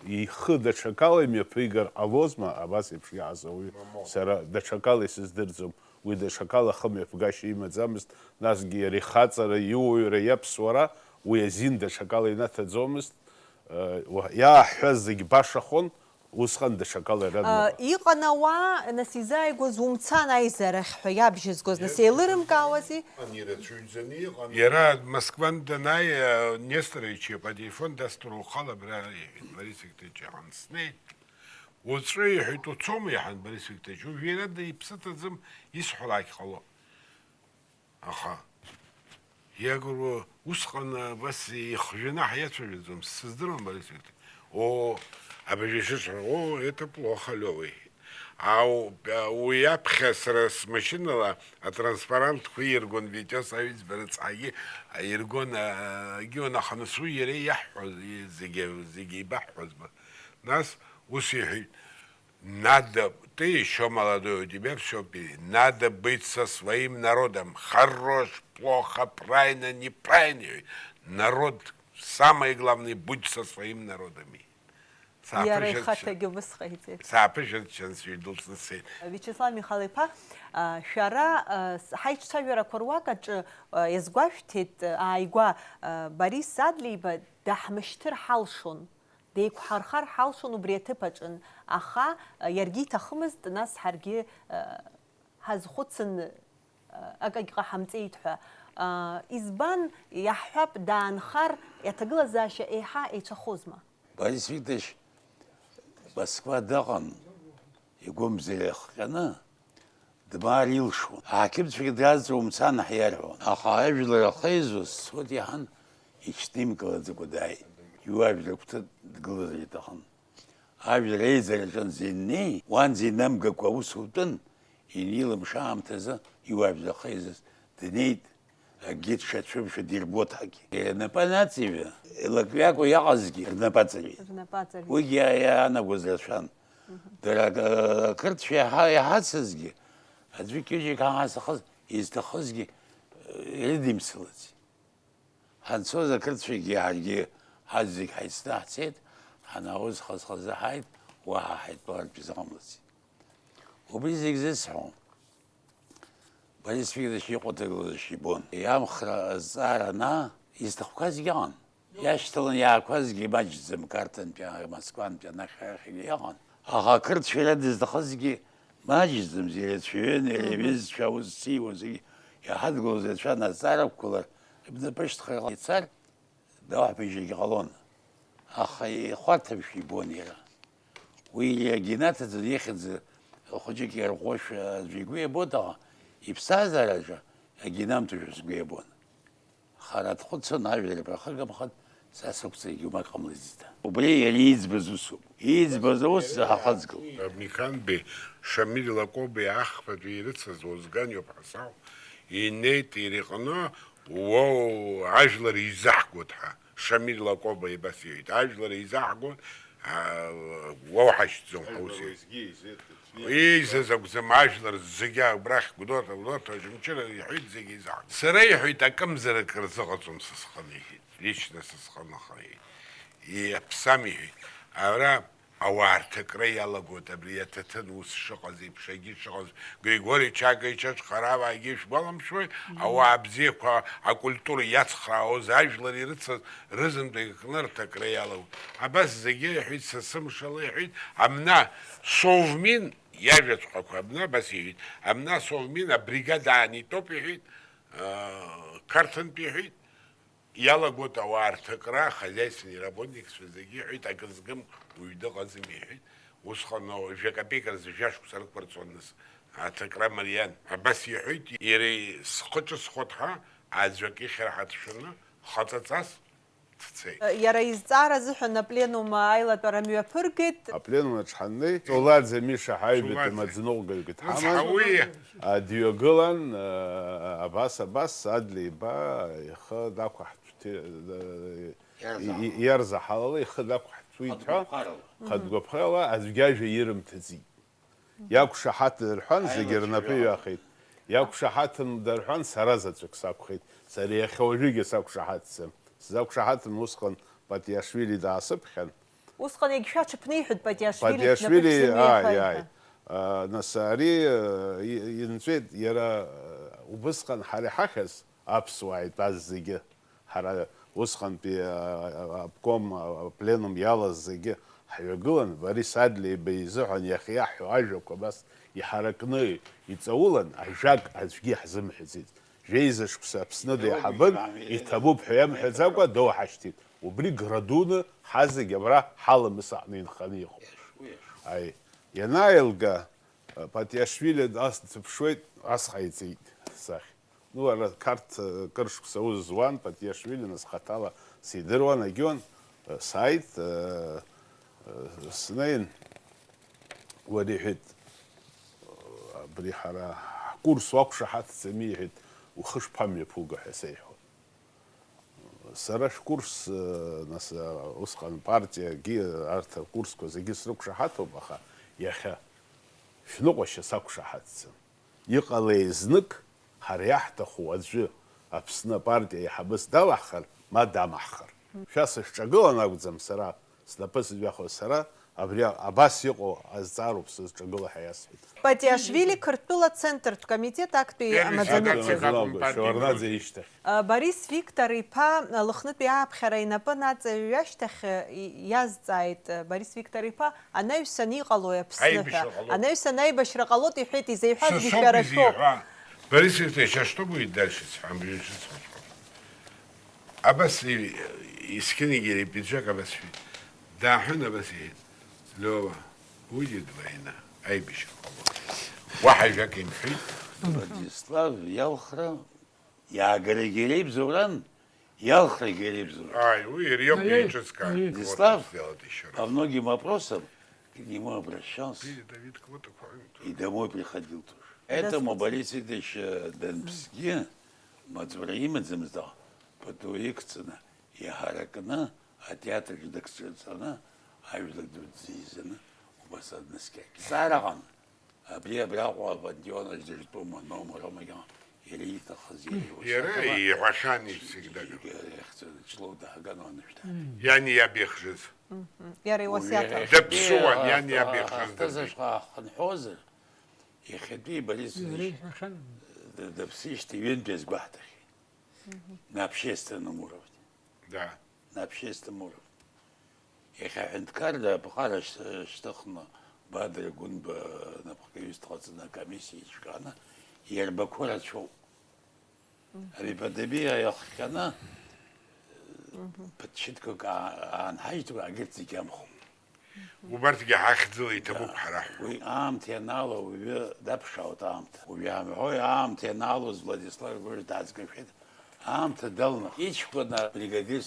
Ихы даҽакала имҩаԥигар ҟалозма, абас еиԥш иҟаз ауаҩы? Сара даҽакала исыздырӡом, уи даҽакала ахымҩаԥгашьа имаӡамызт, насгьы иара ихаҵара, иуаҩра, иаԥсуара уи азин даҽакала инаҭаӡомызт, иааҳҳәаз зегь башахон, Усҟан даҽакала ирыдныҟәон. Иҟан ауаа, нас, изааигәаз умцан аизарахь ҳәа иабжьызгоз, нас, еилырымкаауази? Иҟан, ирацәаҩӡаны иҟан. Иара Москвантә данааи, Несторыча иҟа ателефон дасҭар ухала абра, иҳәеит, Борис Викторович, иҳәан, снеит. Уаҵәы, иҳәеит, уцома, иҳәан, Борис Викторович, уажә иара иԥсы ҭаӡам, исҳәалак ҟало. Аха, иагыруа усҟан абас ихжәаны ҳиацәажәаӡом, сыздыруам, Борис Викторович. О, абыржәы ишысҳәо, о, это плохо, Лёва, иҳәеит. Ау, уи аԥхьа сара смашьынала атранспарантқәа иргон, Витиос Аҩӡба рыцҳагьы иргон, егьиуан, аха нас уи иара иаҳҳәоз, зегьы, зегьы еибаҳҳәозма. Нас ус иҳәеит, Надо, ты ещё молодой, у тебя всё впереди. Надо быть со своим народом. Хорош, плохо, правильно, неправильно. Народ, самое главное, будь со своим народом. Иара ихаҭагьы убыс ҟаиҵеит. Сааԥышәырччан, сҩдәылҵны сцеит. Виачеслав Михал-иԥа, шәара ҳаиҿцәажәарақәа руак аҿы иазгәашәҭеит, ааигәа Борис Адлеиба даҳмышьҭыр ҳалшон. Деиқәҳархар ҳалшон убри аҭыԥ аҿын, аха иаргьы иҭахымызт, нас ҳаргьы ҳазхәыцын, акагь ҟаҳамҵеит ҳәа. Избан, иаҳҳәап, даанхар, аҭагылазаашьа еиҳа еицәахозма? Борис Викторович Москва дыҟан, игәымза иахҟьаны, Дмаар илшон. Аҳақьымцәагьы дразҵәа умцан ҳиарҳәон. Аха ажәлар ахеизоз схәыҭ иаҳан, иҽнимгалаӡакәа дааит. Иуаажәлар агәҭа дгылазар иҭахын. Ажәлар еизараҿынӡа иннеи, уанӡа инамгакәа аус утәын, инеилымшо аамҭазы иуаажәлар ахеизаз днеит. Акгьы дшацәымшәо дирбоит ҳәагьы. Рнапы анаҵаҩы, илакҩакуа иаҟазгьы рнапы аҵаҩит. Рнапы аҵаҩит. Уигьы иа-, иаанагоз рацәан. Мгм. Дара ак-, ақырҭцәа иаҳа-, иаҳацызгьы, аӡәы кьыжьык ҳа-, ҳазҭахыз, изҭахызгьы, э, ирыдимсылаӡеит. Ҳанцоз ақырҭцәагьы ҳаргьы ҳазегь ҳаицны ҳцеит, ҳанаауаз хаз-хазы ҳааит, уаҳа ҳаидтәалартә изыҟамлаӡеит. Убри зегь зысҳәон. Борис Викторович иҟоу ҭагылазашьа ибон. Иамхра азҵаара анаа, изҭахқәазгьы ыҟан. Иашьҭалан иаақәазгьы маҷӡам, Қарҭынтәи, Москвантәи, анахь-арахьгьы иҟан. Аха ақырҭцәа иара дызҭахызгьы маҷӡамзи, ирацәаҩын, иара Мгм. иҩызцәа аус зиуазгьы иаҳа дгәылзыҩцәа азҵаарақәгылар, ибнапышьҭхара ицар, Дауҳԥыжьрагьы ҟалон, аха ихәарҭамшәа ибон иара. Уи иагьнаҭаӡаны ихьӡ хәыҷык иарӷәӷәошәа аӡәы игәы иабон, аха иԥсҭазаараҿы агьинамҭошәа сгәы иабон. Хара дхәыцуан, ажәлар рԥырхагамхат, са сықәҵагьы ума ҟамлаӡеит. Убри иара иӡбаз усуп. Иӡбаз аус ҳахаҵгыл. Миканбеи Шамиль Лакоба ахԥатәи ирыцыз Озган иоуп ҳасау. Инеит иара иҟны, уоу, ажәлар еизаҳгоит ҳәа. Шамиль Лакоба абас иҳәеит, ажәлар еизаҳгоит, аа, уоуҳашьҭӡом ҳәа ус иҳәеит. Еизаз акәӡам, ажәлар зегьы абрахь Гәдоуҭа, Гәдоуҭа, Очамчыра иҳәеит, зегьы еизаҳгоит. Сара иҳәеит, акымзарак рзыҟаҵом са сҟны, иҳәеит. Лично са сҟны, аха, иҳәеит, иаԥсам, иҳәеит. Ара Ауаа рҭакра иалагоит абри аҭаҭын ус шыҟаз еиԥш, егьи шыҟаз. Григори Чакович Ачхараваагьы шәгәаламшәои? Мгм. Ауаа бзиақәа акультура иацхраауаз, ажәлар ирыцыз рызынтәык кны рҭакра иалагоит. Абас зегьы иҳәеит, са сымшала иҳәеит, амна Совмин иажәаҵәҟьақәа, амна абас иҳәеит, амна Совмин абригада аан итәоуп иҳәеит, аа, Қарҭынтә иҳәеит, Иалагоит ауаа рҭакра, ахозяйственный работникцәа зегьы иҳәеит, акы згым уаҩ дыҟаӡам, иҳәеит. Усҟан жәа-капеик рзы жәашықәса рықәырҵон нас, аҭакра мариан. Абас иҳәеит, иара схы ҿысхуеит ҳәа, аӡәк ихьыр ҳацәшәаны, хаҵаҵас дцеит. Иара изҵаара азыҳәан апленум аилатәара мҩаԥыргеит. Апленум аҿы ҳаннеи, Ҵоулаӡе Миша ҳаҩбатәи Ҵоулаӡе. Маӡаныҟәгаҩык Нас дҳаман. Ҳауиа. А, дҩагылан, а, абас, абас, Садлеиба ихы дақәаҳт-, Иарзаҳал. И-, и-, иарзаҳалала ихы дақәҳҭәуеит ҳәа, Хатә гәаԥхарала. Хатә гәаԥхарала аӡәгьы ажәа ирымҭаӡеит. Иақәшаҳаҭда рҳәан, зегьы Аилацәа рнапы рыла. Иҩахеит. Иақәшаҳаҭымда рҳәан, сара заҵәык сакәхеит. Сара иахьа уажәыгьы сақәшаҳаҭӡам. Сзақәшаҳаҭым, усҟан Патиашвили даасыԥхьан. Усҟан егьшәаҽыԥниҳәеит Патиашвили, Патиашвили, шәнапы ааи, ааи. Ааи. А, нас ари, а, и-, инҵәеит, иара, а, убысҟан ҳара иҳахьыз аԥсуаа итәаз зегьы. Ҳара усҟантәи, а, а, обком, а, апленум иалаз зегьы ҳҩагылан, Борис Адлеиба изыҳәан иахьиаҳҳәо ажәақәа абас иҳаракны иҵаулан, ажәак аӡәгьы иаҳзымҳәаӡеит. Жәеиза шықәса Аԥсны деиҳабын, иҭабуп ҳәа иамҳәаӡакәа доуҳашьҭит. Убри гра дуны ҳазегь абра ҳаламыс аҟны инханы иҟоуп. Аи, ианааилга, Патиашвили ас дсыԥшуеит, ас ҟаиҵеит сахь. Ну, ара Қарҭ, э, кыр шықәса аус зуан, Патиашвили, нас хаҭала сидыруан, агьион, э, сааит, э, э, снеин, уара иҳәеит, э, абри ҳара ҳкурс уақәшаҳаҭӡами, иҳәеит, ухы шԥамҩаԥуго ҳәа сеиҳәон. Сара шәкурс, э, нас, э, усҟан партиагьы, арҭ акурсқәа зегьы срықәшаҳаҭуп, аха иахьа шәныҟәашьа сақәшаҳаҭӡам. Иҟалеи знык, ҳара иаҳҭаху аӡәы Аԥсны апартиа аиҳабыс далаҳхыр, ма дамаҳхыр. Шәа сышәҿагылан акәӡам сара, снапы сызҩахо сара, абри абас иҟоу азҵаароуп сызҿагыло ҳәа иасҳәеит. Патиашвили Қырҭтәыла Центртә комитет актәи Первый амаӡаныҟәгаҩ. Секретарь Секретарь Шеварднаӡе ишьҭахь. Борис Виктор-иԥа Лыхнытәи ааԥхьара инапы наҵаҩҩашьҭахь, и-, иазҵааит, Борис Виктор-иԥа, анаҩсан иҟалои Аԥсны ҳәа? Аибашьра ҟалоит. Анаҩсан аибашьра ҟалоит, иҳәеит, изеиҳәазгьы шәара шәоуп. Борис Викторович, а что будет дальше с вами? Абас и-, искинигери пиджак абас шәит. Дааҳәын абас иҳәеит, Лиова, будет война, аибашьра ҟалоит. Уаҳа ажәак имҳәеит. Владислав иалхра Иаагарагьы иреибзоуран, иалхрагьы иреибзоуран. Ааи, уи иара иоуп Аиеи, еиҿызкааз. Аиеи. Владислав сделать ещё раз. По многим вопросам к нему обращался. Передавит кого-то, кого-нибудь. И домой приходил тоже. Поэтому Борис Викторович, э, данԥсгьы, маҵура имаӡамызт, аха пату иқәҵаны, иҳаракны, атеатр дагҿаҵаны, ажәлар дуӡӡа изаны, убас аднаскьагь. Зҵаара ыҟан. Абри абраҟа апантеон аҿы дыртәума, ноума, роума, иара ииҭахыз иара иуасиаҭ Иара ала иҳәахьан зегь, всегда. Иахьцо-, члоу дааганоуп анышәҭаа. Иани иаби ихжыз. Мгм. Иара иуасиаҭ ала. Уи Даԥсуан, иани иаби ихжыз ахҭыс дырбеит. Ашҟа ҳхынҳәуазар, Иахьатәи Борис Ильич д-, дыԥсижьҭеи ҩынтә иазгәаҳҭахьеит. На общественном уровне. Да. На общественном уровне. Иахьа аҳәынҭқарра аԥҟара шьҭыхны Бадра Гәынба напхгаҩыс дҟаҵаны акомиссиа еиҿкааны иарбақәоу рацәоуп. Ари пандемиа иахҟьаны ԥыҭ шьыҭқәак аа-, аанҳажьтәуа, агьырҭ зегьы амхуп. Убарҭгьы ҳахьӡала иҭабуп ҳара ҳҳәо. Уи аамҭа ианаало ауаҩы даԥшаауеит аамҭа. Уи иаамҳәои аамҭа ианаалоз Владислав Григорьевич даазгахьеит, аамҭа далнахит. Иҷкәын абригадир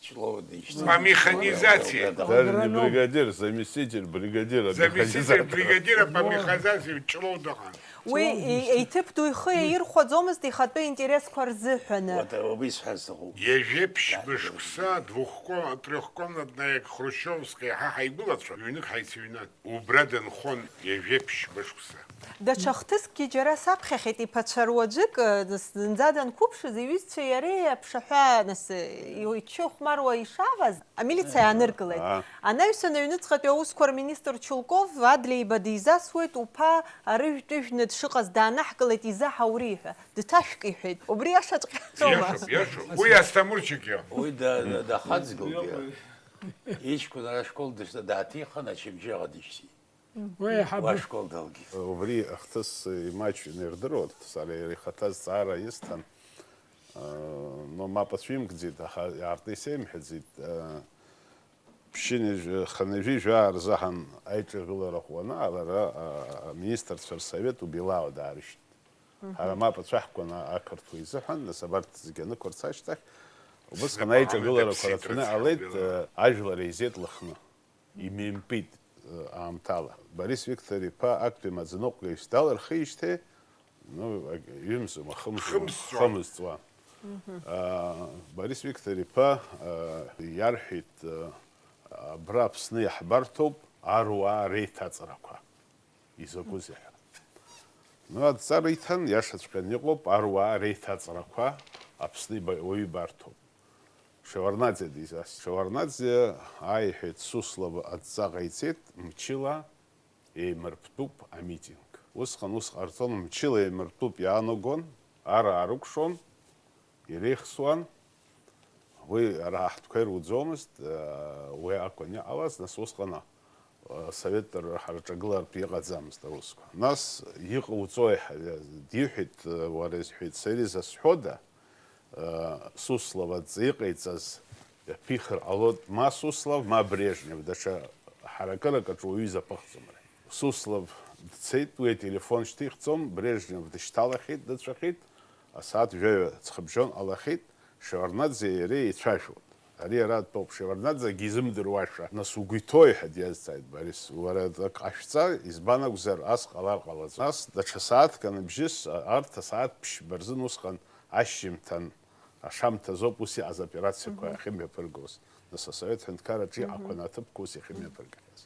Ҷлоу дишьҭан. По механизации. Даже не бригадир, заместитель бригадира механизатора. Заместитель бригадира по механизации Ҷлоу дыҟан. Уи и-, иҭыԥ ду ихы иаирхәаӡомызт ихатәы интересқәа рзыҳәаны. Вот, э, убри сҳәар сҭахуп. Ҩажәеиԥшьба шықәса, двухком-, трёхкомнатная хрущевская, ҳа ҳаигәылацәа, ҩнык ҳаицыҩнан. Убра дынхон ҩажәеиԥшьба шықәса. Даҽа хҭыскгьы џьара саԥхьахьеит, иԥацәа руаӡәык, э, зынӡа данқәыԥшыз, иҩызцәеи иареи аԥшаҳәа, нас, э, иччо ихәмаруа ишаваз, амилициа иааныркылеит. Аа. Анаҩсан аҩныҵҟатәи аусқәа рминистр Чулков Адлеиба дизасуеит, уԥа арыжәтә ижәны дшыҟаз даанаҳкылеит, изаҳаури ҳәа. Дҭашәк иҳәеит. Убри иашаҵәҟьа. Иашоуп, иашоуп. Уи Асҭамырчик иоуп. Уи да-, да-, дахаҵгылт иара. Иҷкәын ара ашкол дышьҭа дааҭихын, ачымчыра дишьҭит. Уи аиҳабы. Уа ашкол далгеит. Убри ахҭыс имаҷҩны ирдыруан, сара иара ихаҭа зҵаара исҭан. Но мап ацәимкӡеит, аха иаартны исеимҳәаӡеит. Ԥшьынҩажәи, хынҩажәи жәаа рзыҳәан аиҿагылара ӷәӷәаны, лара, а, аминистрцәа рсовет убилаауа даарышьҭит. Ҳара мап ацәаҳкуан ақырҭуа изыҳәан, нас абарҭ зегьы анықәырц ашьҭахь, убысҟан аиҿагыларақәа рацәаны иҟалеит, э, ажәлар еизеит Лыхны. Имеимпит, э, аамҭала. Борис Виктор-иԥа актәи амаӡаныҟәгаҩыс далырхижьҭеи, ну, ак-, ҩымзума, хымзума, хымз ҵуан. Хымз ҵуан. Аа, Борис Виктор-иԥа, аа, иарҳәеит, аа, абра Аԥсны иаҳбарҭоуп аруаа реиҭаҵрақәа. Изакәызеи ҳәа. Ну, адҵара иҭан, иашаҵәҟьаны иҟоуп, аруаа реиҭаҵрақәа Аԥсны иба-, уаҩы ибарҭоуп. Шеварднаӡе дизасит. Шеварднаӡе ааиҳәеит, Суслова адҵа ҟаиҵеит, мчыла еимырптәуп амитинг. Усҟан ус ҟарҵон, мчыла еимырптәуп иаанагон, ара аарыкәшон, иреихсуан. Уи ара ҳтәқәа ируӡомызт, уи акәын иҟалаз, нас усҟан асовет р-, ҳарҿагылартә иҟаӡамызт аусқәа. Нас иҟауҵои ҳәа диҳәеит, уара изҳәеит, сара изасҳәода? Суслов адҵа иҟаиҵаз иаԥихыр ҟалоит, ма Суслов, ма Брежнев, даҽа ҳаракырак аҿы уаҩы изаԥыхӡом ара. Суслов дцеит, уи ателефон шьҭихӡом, Брежнев дышьҭалахьеит, дыцәахьеит, асааҭ жәаҩа ҵхыбжьон ҟалахьеит, Шеварднаӡеи иареи еицәажәон. Ари ара дтәоуп, Шеварднаӡе акгьы изымдыруаша, нас угәы иҭоуи ҳәа диазҵааит Борис, уара ак ҟашәҵа, избан акәзар, ас ҟалар ҟалаӡом. Нас даҽа сааҭк аныбжьыс, а-, арҭ асааҭ ԥшьба рзын усҟан ашьжьымҭан, ашамҭазоуп ус иҟаз операциақәа ахьымҩаԥыргоз. Нас асовет ҳәынҭқарраҿы иҟақәан аҭыԥқәа ус иахьымҩаԥыргахьаз.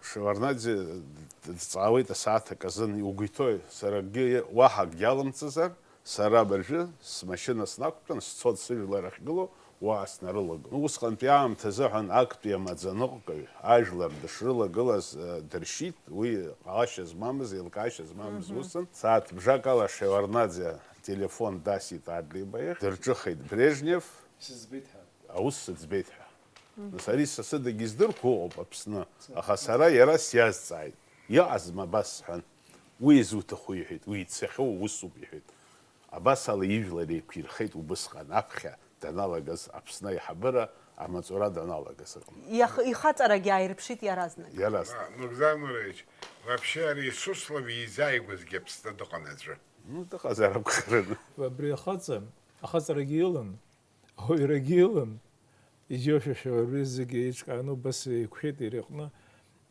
Шеварднаӡе дҵаауеит асааҭ акы азын, иугәы иҭои, сара акгьы, уаҳа акгьы алымҵызар, сара абыржәы смашьына снақәтәан, сцот сыжәлар ахьгылоу, уа снарылагон. Усҟантәи аамҭазыҳәан актәи амаӡаныҟәгаҩ ажәлар дышрылагылаз, э, дыршьит, уи ҟалашьа змамыз, еилкаашьа змамыз усын. Сааҭ бжак ала Шеварднаӡе ателефон дасит Адлеиба иахь, дырҿыхеит Брежнев. Сыӡбеит ҳәа. Аус сыӡбеит ҳәа. Нас ари са сыдагьы издырқәо ыҟоуп Аԥсны, аха сара иара сиазҵааит. Иҟазма абас сҳәан, уи изуҭаху иҳәеит, уи ицахьоу усуп иҳәеит. Абас ала ижәлар еиқәирхеит убысҟан, аԥхьа даналагаз, Аԥсны аиҳабыра амаҵура даналагаз аҟны. Иах-, ихаҵарагьы ааирԥшит иаразнак. Иаразнак. А, Нугзар Нурович, вообще ари Суслов изааигәазгьы Аԥсны дыҟан аӡәы. Ну, дыҟазар акәхарын. Абри ахаҵа, ахаҵарагьы илан, ауаҩрагьы илан, иџьоушьаша уи зегьы еиҿкааны убас еиқәшәеит иара иҟны.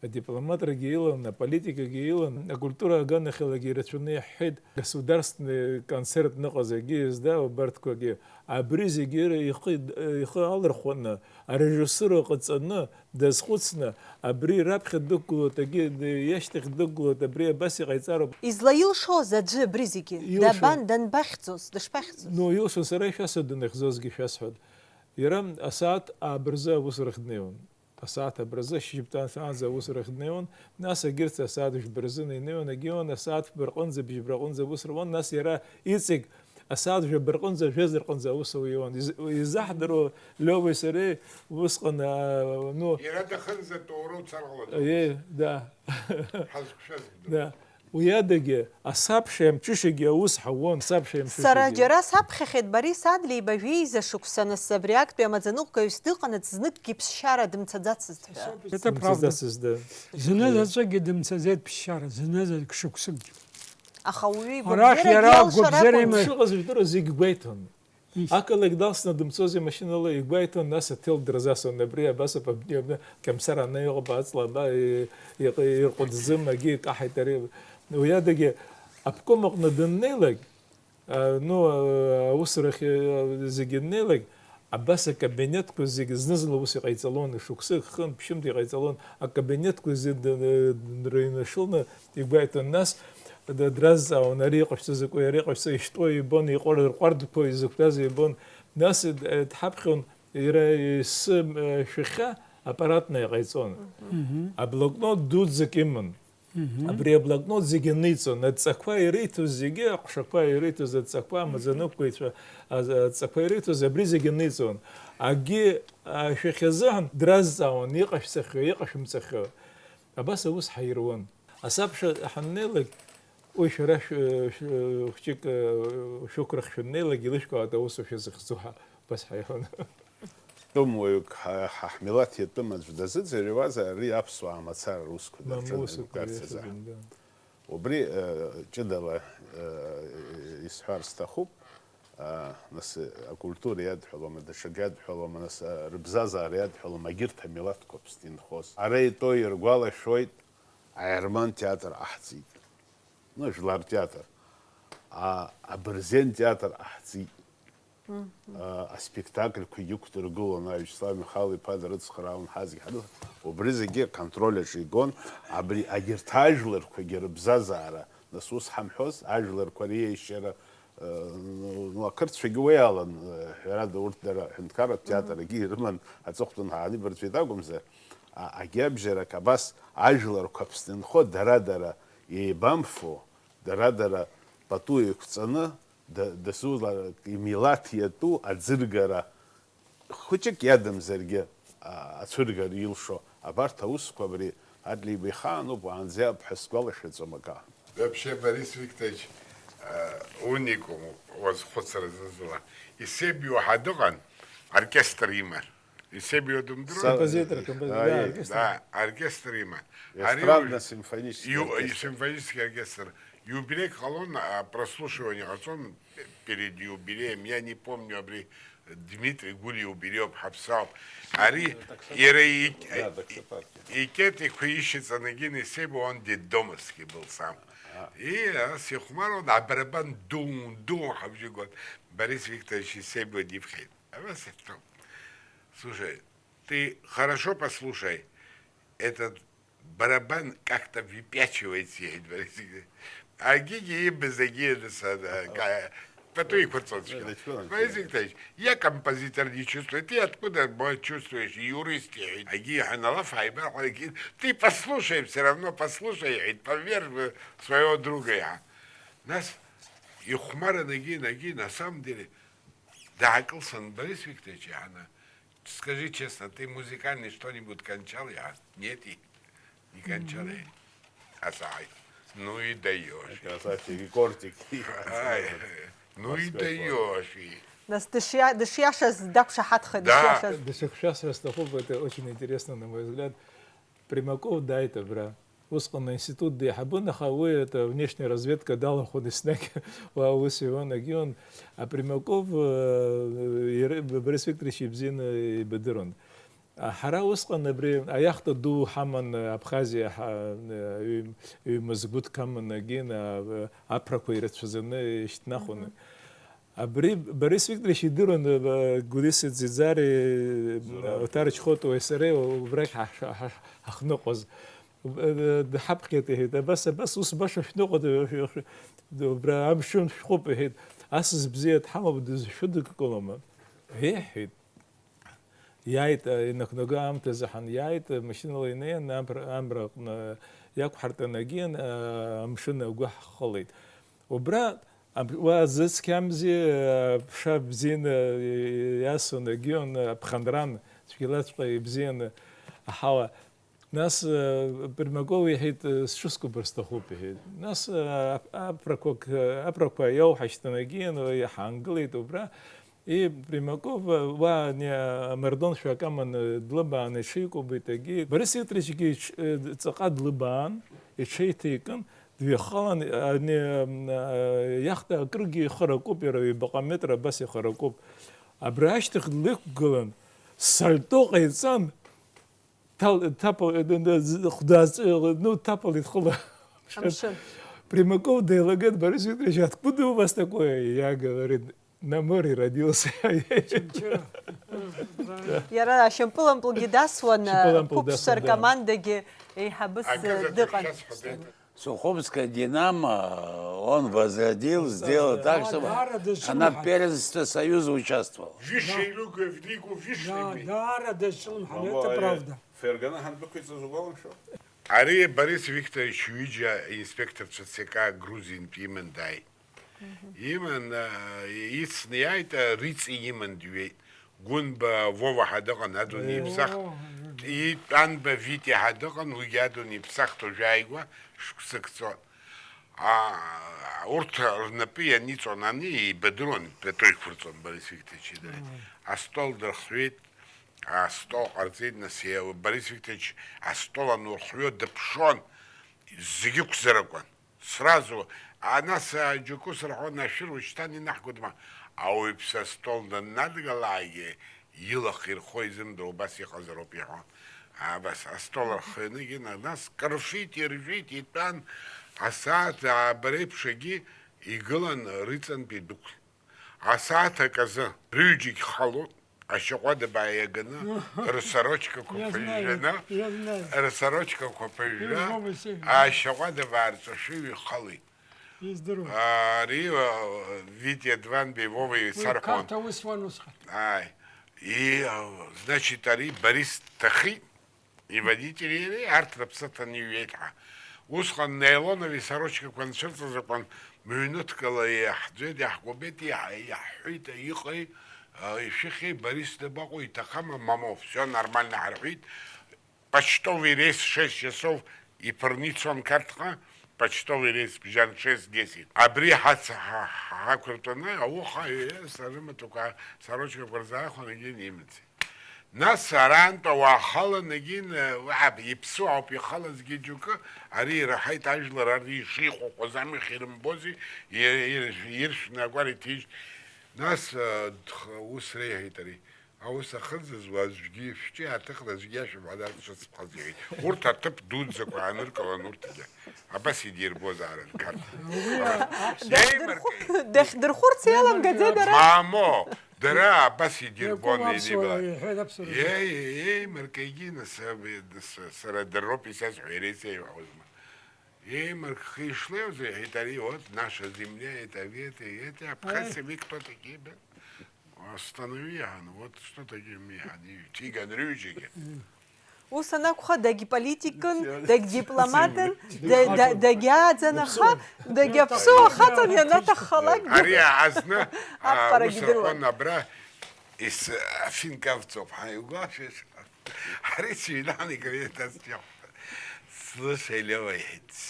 Адипломатрагьы илан, аполитикагьы илан, акультура аганахьалагьы ирацәаны иаҳҳәеит, государственный концерт ныҟаз егьи изда убарҭқәагьы. Абри зегьы иара ихы, ихы алырхәаны, арежиссура ҟаҵаны, дазхәыцны, абри раԥхьа дықәгылоит, егьи иашьҭахь дықәгылоит, абри абас иҟаиҵароуп. Излаилшоз аӡәы абри зегьы? Илшон. Дабан, данбахьӡоз, дышԥахьӡоз? Ну, илшон, сара ишәасҳәоит, данахьӡозгьы шәасҳәоит. Иара асааҭ ааба рзы аус рахь днеиуан. асааҭ абразы, шьыжьтәан шаанӡа аусурахь днеиуан, нас егьырҭ асааҭ жәба рзын инеиуан, егьиуан асааҭ фба рҟынӡа, бжьба рҟынӡа аус руан, нас иара иҵегь асааҭ жәаба рҟынӡа, жәеиза рҟынӡа аус ауиуан. Из-, изаҳдыруа Лиовеи сареи усҟан, а, ну, Иара дахынӡа тоура уцар ҟалаӡомызт. Е, да. Ҳазқәшәаз бдыруан. Да. Уи адагьы, асабшеи амҽышагьы аус ҳауон, асабшеи амҽышагьы. Сара џьара саԥхьахьеит Борис Адлеиба жәеиза шықәса, нас абри актәи амаӡаныҟәгаҩыс дыҟанаҵ зныкгьы ԥсшьара дымцаӡацызт ҳәа. Это правда. Дымцаӡацызт, да. Зны заҵәыкгьы дымцаӡеит ԥсшьара, зны заҵәык шықәсыкгьы. Аха уаҩы Арахь игәабзиарагьы иара алшар гәабзиара акәын. Имаз. Дшыҟаз жәдыруаз зегь гәеиҭон. Ақалақь далсны дымцози машьынала, игәеиҭон, нас аҭел дырзасон, абри абас ауп, абни абна, Қьамсар ана иҟоуп, аҵла аба, и-, иҟ-, ирҟәыӡӡым, агьи икаҳаит ари. Уи адагьы, обком аҟны дыннеилак, а, ну, а, аусурахь, а, зегьы днеилак, абас акабинетқәа зегьы зны-зынла ус иҟаиҵалон, шықәсык, хынтә, ԥшьынтә иҟаиҵалон, акабинетқәа зегьы д-, д-, дырҩнашыланы, игәеиҭон, нас д-, дразҵаауан, ари иҟашәҵа закәи, ари иҟашәҵа ишьтәоу ибон, иҟәар-, рҟәардәқәа изықәтәаз ибон, нас д-, дҳаԥхьон, иара исы, э, шәахьа аппаратна иҟаиҵон. Мгм. Аблокнот дуӡӡак иман. Мгм. Абри аблокнот зегьы аниҵон, адҵақәа ириҭоз зегьы, аҟәшақәа ириҭоз адҵақәа, амаӡаныҟәгаҩцәа, а, адҵақәа ириҭоз, абри зегьы аниҵон. Акгьы, а, шәахьазыҳәан дразҵаауан, иҟашәҵахьоу, иҟашәымҵахьоу. Абас аус ҳаируан. Асабша ҳаннеилак, уи шәара шә-, шә-, хәҷык, э, шәықәрахь шәаннеилак, илышәкаауеит аусушәа зыхьӡу ҳәа, убас ҳаиҳәон. Тәымуаҩык ҳа-, ҳа ҳмилаҭ иатәым аӡә дазыӡырҩуазар, ари аԥсуаа мацара русқәа Мамоу дырҿын усуқәа аҩнқәа рацәаӡа. Ирацәаӡан, да. Убри, э, ҷыдала, э, исҳәар сҭахуп, а, нас, э, акультура иадҳәалома, даҽакы иадҳәалома, нас, э, рыбзазаара иадҳәалома, егьырҭ амилаҭқәа Аԥсны инхоз. Ара итәоу иргәалашәоит, аерман театр ҟаҳҵеит. Ну, жәлар театр. А, абырзен театр ҟаҳҵеит. Мгм. А, аспектакльқәа иқәдыргылон, а, Виачеслав Михайло-иԥа дрыцхраауан, ҳазегь ҳрыцхраауан. Убри зегьы аконтроль аҿы игон, абри агьырҭ ажәларқәагьы рыбзазаара, нас ус ҳамҳәоз, ажәларқәа реиашьара, э, ну, ну, ақырҭцәагьы уи алан, э, ҳәарада, урҭ дара аҳәынҭқарратә театр Мгм. егьи ирыман, аҵыхәтәан ҳаанибарҵәеит акәымзар, а, агьабжьарак абас ажәларқәа Аԥсны инхо дара-дара еибамфо, дара-дара пату еиқәҵаны, да-, дасу жәларак имилаҭ иатәу аӡыргара хәыҷык иадамзаргьы, а, ацәыргара илшо абарҭ аусқәа абри Адлеиба ихаануп, уаанӡа иаап ҳәа сгәалашәаӡом акы. Вообще, Борис Викторович, э, уникум уазхәыцра зызуа. Есебиуа ҳәа дыҟан, оркестр иман. Есебиуа думдыруан? Са-, Композитор, композитор, Аи. Да, оркестр. Да, оркестр иман. Ари Эстрадно-симфонический иу-, оркестр. Симфонический оркестр. Иубилеик ҟалон, а, прослушивание ҟаҵон перед юбилеем. Я не помню, абри Дмитрий Гулиа убери ауп, ҳаԥсаауп. Ари иара и-, Да, таксопарке. Икьатеқәа ишьаҵанакын, есебиуан детдомовский был сам. А. И, а, сихәмаруан, абарабан дун, дун, ҳабжьы гон. Борис Викторович есебиуа дивхеит. Абас иҭәуп. Слушай, ты хорошо послушай, этот барабан как-то выпячивается, иҳәеит Борис Викторович. Агьигьы ибз, агьигьы ныса, да, ка-, пату еиқәырҵон цәгьала. Да, чего он Борис тебе? Викторович, я композитор не чувствую, ты откуда мо-, чувствуешь, юрист, иҳәеит. Агьигьы ҳаналаф ааибарҟәарагьы, ты послушай, всё равно послушай, иҳәеит, поверь в своего друга, иҳәа. Нас ихәмаран агьи, агьи, на самом деле, даакылсын Борис Викторович иаҳаны. Скажи честно, ты музыкальный что-нибудь кончал? Я: нет, и не кончал я. Мгм. А сай, ну и даёшь. Красавчик, и кортик. Ай, ну и Морской флот. Даёшь. Нас дышиа-, дышиашаз дақәшаҳаҭхеит, Да. Дышиашаз. Дышықәшәасра сҭахуп, это очень интересно, на мой взгляд. Примаков дааит абра. Усҟан аинститут деиҳабын, аха уи, это, внешняя разведка далахәын еснагь, уа аус иуан, агьиуан. А Примаков, э, иара, Борис Викторович ибзианы ибадыруан. А ҳара усҟан абри аиахта ду ҳаман, Абхазиа ҳа-, ҩ-, ҩ-мызгәыҭк аман, агьин, а, аԥрақәа ирацәаӡаны ишьҭнахуан. Мгм. Абри Борис Викторович идыруан, э, Гәдиса Ӡиӡари, Зураб. Оҭар Чхотуеи сареи убрахь ҳа-, ҳа-, ҳа-, ҳахныҟәоз. Э, дҳаԥхьеит, иҳәеит, абас, абас, ус баша шәныҟәоит, э, шәы-, шәы-, убра амшын шәҟәуп, иҳәеит. Асас бзиа дҳамоуп, дызшәыдыкылома? Иҳәеит. Иааит, инықәнагоу аамҭазы ҳаниааит, машьынала инеин, амра, амра аҟны иақәҳартәаны агьин, амшын агәы ҳхылеит. Убра, уа зыцқьамзи, аԥша бзианы иасуан, агьион, аԥхынран, цәгьалаҵәҟьа ибзианы аҳауа. Нас, Примаков иҳәеит, сҽыскәабар сҭахуп, иҳәеит. Нас, аԥрақәак, аԥрақәа иауҳашьҭын, агьион, иҳангылеит убра. И Примаков, уа ани амардоншәа акаманы длыбаан, иҽеикәабеит, егьи Борис Викторовичгьы иҽ-, ҵаҟа длыбаан, иҽеиҭеикын, дҩахалан, ани, м, а, иахта акыргьы ихы ракуп, иара ҩбаҟа метр абас ихы ракуп. Абра ашьҭахь длықәгылан, сальто ҟаиҵан, Тал-, тапа-, э, э, э, з-, хәдааҵәы-, ну, тапалит хыла. Амшын. Примаков деилагеит, Борис Викторович, откуда у вас такое? Я говорю, на море родился. Иара ашьапылампылгьы дасуан, Шьапылампыл қәыԥшцәа дасуан, да. Ркомандагьы еиҳабыс, Акызаҵәык дыҟан. Шьацҳәа деиҭа. Сухумская Динамо, он возродил, сделал так, чтобы она в первенстве Союза участвовала. Высшей лигу, в лигу высшей Да, лиги. Да, даара дазҿлымҳан, это правда. Ферганы ҳандәықәиҵаз угәаламшәо? Ари Борис Викторович ҩыџьа инспекторцәа ЦК Грузиантә иман дааит. Иман, а, ицны иааит, а, Риҵи иман дҩеит. Гәынба Вова ҳәа дыҟан, Адуни О, иԥсахт. Итәанба Витиа ҳәа дыҟан, уигьы Адуни иԥсахт, уажәы ааигәа шықәсык ҵуан. А, урҭ рнапы ианиҵон, ани еибадыруан, пату иқәырҵон Борис Викторовичи дареи. Астол дырхҩеит, астол ҟарҵеит, нас, иа-, Борис Викторович астол анурхҩо дыԥшуан, зегьы ықәзаракуан. Сразу, а, нас, а, џьоукы сырҳәон, ашәыр уашьҭан инаҳгоит, ма, ауаҩԥсы астол даннадгалакгьы, илахь ирхо изымдыруа убас иҟазароуп иҳәон. Абас, астол рхианы, нас кырфеит, иржәит, итәан, асааҭ ааба реиԥш егьи игылан рыҵантәи дәықәлеит. Асааҭ аказы рҩыџьегь халон, ашьаҟәадабаа иаганы, рсарочкақәа ԥыжәжәаны, рсарочкақәа ԥыжәжәа, ашьаҟәадабаа рҵәашәы ҩхалеит. Ари, а, Витиа Дванбеи Вовеи сарҳәон. Уи Қарҭ аус уан усҟан. Ааи. И, а, значит, ари Борис дҭахеит, иводитель иареи, арҭ рыԥсы ҭаны иҩеит ҳәа. Усҟан нейлонови сарочкақәа нцәырҵыз акәын, мыҩнуҭкала иаҳӡеит, иаҳкәабеит, иаҳ-, иаҳҳәеит, иҟеи, а, ишәыхьи, Борис дабаҟоу, иҭахама, мамоу, всё нормально ҳарҳәеит. Почтовый рейс шесть часов иԥырны ицон Қарҭҟа, почтовый рейс бжьан шесть десять. Абри ҳац-, ҳа-, ҳақәыртәаны, ауха, э, сарымаҭәақәа, сарочкақәа рзаахәаны, егьи имыци. Нас арантә ауаа халан, егьи, э, уаҳа иԥсу ауп ихалазгьы џьоукы, ари ираҳаит ажәлар, ари ишихәахәаз амҩахь ирымбози, ир-, ир-, иршәны агәара иҭижь. Нас, э, дх-, ус реиҳәеит ари. Аус ахьынӡазуа аӡәгьы ишәҿи аҭыхра аӡәгьы иашәымҳәан, арҭ шысԥхаз иҳәеит. Урҭ аҭыԥ дуӡӡақәа ааныркылан урҭгьы. Абас идирбозаарын Қарҭ. Уи, а, Иеимыркит. Дахьдырхәырц иаламгаӡеи дара? Мамоу, дара абас идирбон, иакәым аԥсуара, еинибала. Иҳәеит аԥсуара. Иеи-, иеимыркит, егьи нас, а, нас, сара дара роуп исазҳәо, иара исеиҳәозма. Еимыркхи, ишлеузеи, иҳәеит ари, вот, наша земля, это, это, это, абхазцы, вы кто такие, блин? Останови, ан, вот что такие, ми, ан, и тиган рыжиги. Ус анакәха, дагьполитикын, дагьдипломатын, да-, да-, дагьааӡанаха, дагьаԥсуа хаҵан ианаҭаххалакгьы. Ари азна, а, аԥҟарагьы ус идыруан. Ахон абра, ис-, афинкавцоуп, ҳаигәашәа. Ари сыҩнан игаҩеит асценка. Слушай, Лёва,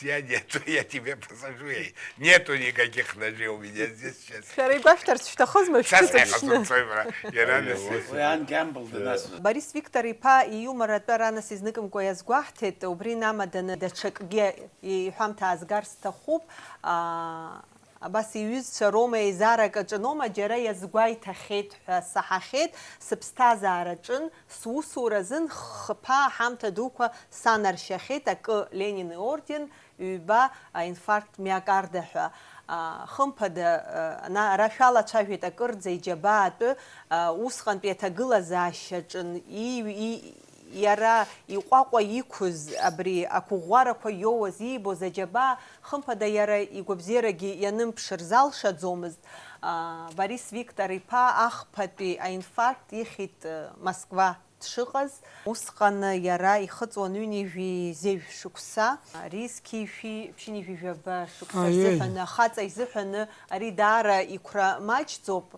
я нету, я тебе посажу, я, нету никаких ножей у меня здесь сейчас. Шәара игәашәҭарц шәҭахызма? Сейчас шәҭыҵшьны. Иахьазымцои, бра, иара нас. Уи Ан Гембл данасуаз. Борис Виктор-иԥа ииумор атәы аранасыжь зныкымкәа иазгәаҳҭеит, убри инамаданы даҽакгьы иҳәамҭа аазгар сҭахуп. Аа, Абас иҩызцәа роума, еизарак аҿы ноума, џьара иазгәеиҭахьеит ҳәа саҳахьеит, сыԥсҭазаара аҿын, сусура азын хԥа аҳамҭа дуқәа санаршьахьеит, акы Ленин иорден, ҩба аинфаркт миокарда ҳәа. А, хымԥада, а, ана-, ара шәалацәажәеит акырӡа иџьабаатәы, а, усҟантәи аҭагылазаашьаҿын, и-, и-, Иара иҟәаҟәа иқәыз абри ақәыӷәӷәарақәа иоуаз иибоз аџьабаа, хымԥада, иара игәабзиарагьы ианымԥшыр залшаӡомызт. Аа, Борис Виктор-иԥа ахԥатәи аинфаркт ихьит, э, Москва. дшыҟаз, усҟан иара ихыҵуан ҩынҩажәи зежә шықәса, ари зқьи жәшәи ԥшьынҩажәи жәаба шықәса Аиеи. Азыҳәан, ахаҵа изыҳәаны ари даара иқәра маҷӡоуп.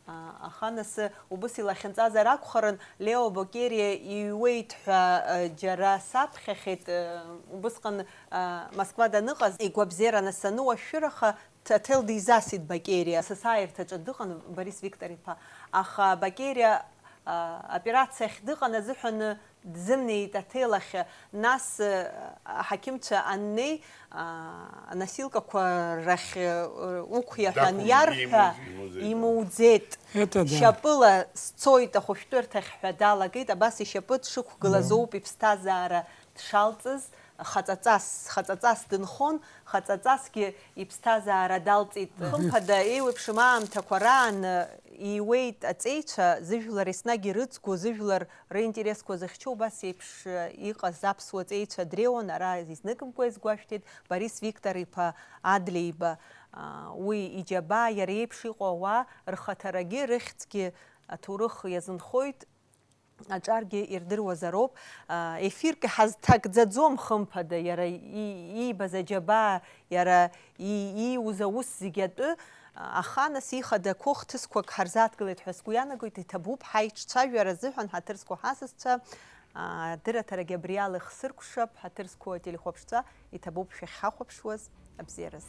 А, аха нас убыс илахьынҵазар акәхарын, Лео Бакериа иҩуеит ҳәа, а, џьара саԥхьахьеит, а, убысҟан, а, Москва даныҟаз, игәабзиара насаны уашәшәыраха, ҭ-, аҭел дизасит Бакериа. Сасааирҭаҿы дыҟан Борис Виктор-иԥа. Аха Бакериа, а, операциахь дыҟан азыҳәаны дзымнеит аҭел ахь. Нас, а, аҳақьымцәа аннеи, а, аносилкақәа рахь, а, уқәиа ҳәа Дақәымлеит, иарҳәа, имуӡеит. имуӡеит. Это да. Шьапыла сцоит ахәышәтәырҭахь ҳәа далагеит, абас ишьапы дшықәгылаз ауп иԥсҭазаара дшалҵыз, хаҵаҵас, хаҵаҵас дынхон, хаҵаҵасгьы иԥсҭазаара далҵит. Хымԥада, еиуеиԥшым аамҭақәа раан ииуеит аҵеицәа, зыжәлар еснагь ирыҵгәо, зыжәлар ринтересқәа зыхьчо, убас еиԥш иҟаз аԥсуа ҵеицәа дреиуан, ара изныкымкәа изгәашәҭеит Борис Виктор-иԥа Адлеиба. Уи иџьабаа иара иеиԥш иҟоу ауаа рхаҭарагьы рыхьӡгьы аҭоурых иазынхоит, аҿаргьы ирдыруазароуп. Ефирк ҳазҭагӡаӡом, хымԥада, иара и-, иибаз аџьабаа, иара и-, ииуз аус зегь атәы, аха нас ихадақәоу хҭысқәак ҳарзааҭгылеит ҳәа сгәы иаанагоит, иҭабуп ҳаиҿцәажәара азыҳәан ҳаҭыр зқәу ҳасасцәа, адырраҭарагьы абриала ихсыркәшап, ҳаҭыр зқәу ателехәаԥшцәа, иҭабуп шәахьҳахәаԥшуаз, абзиараз.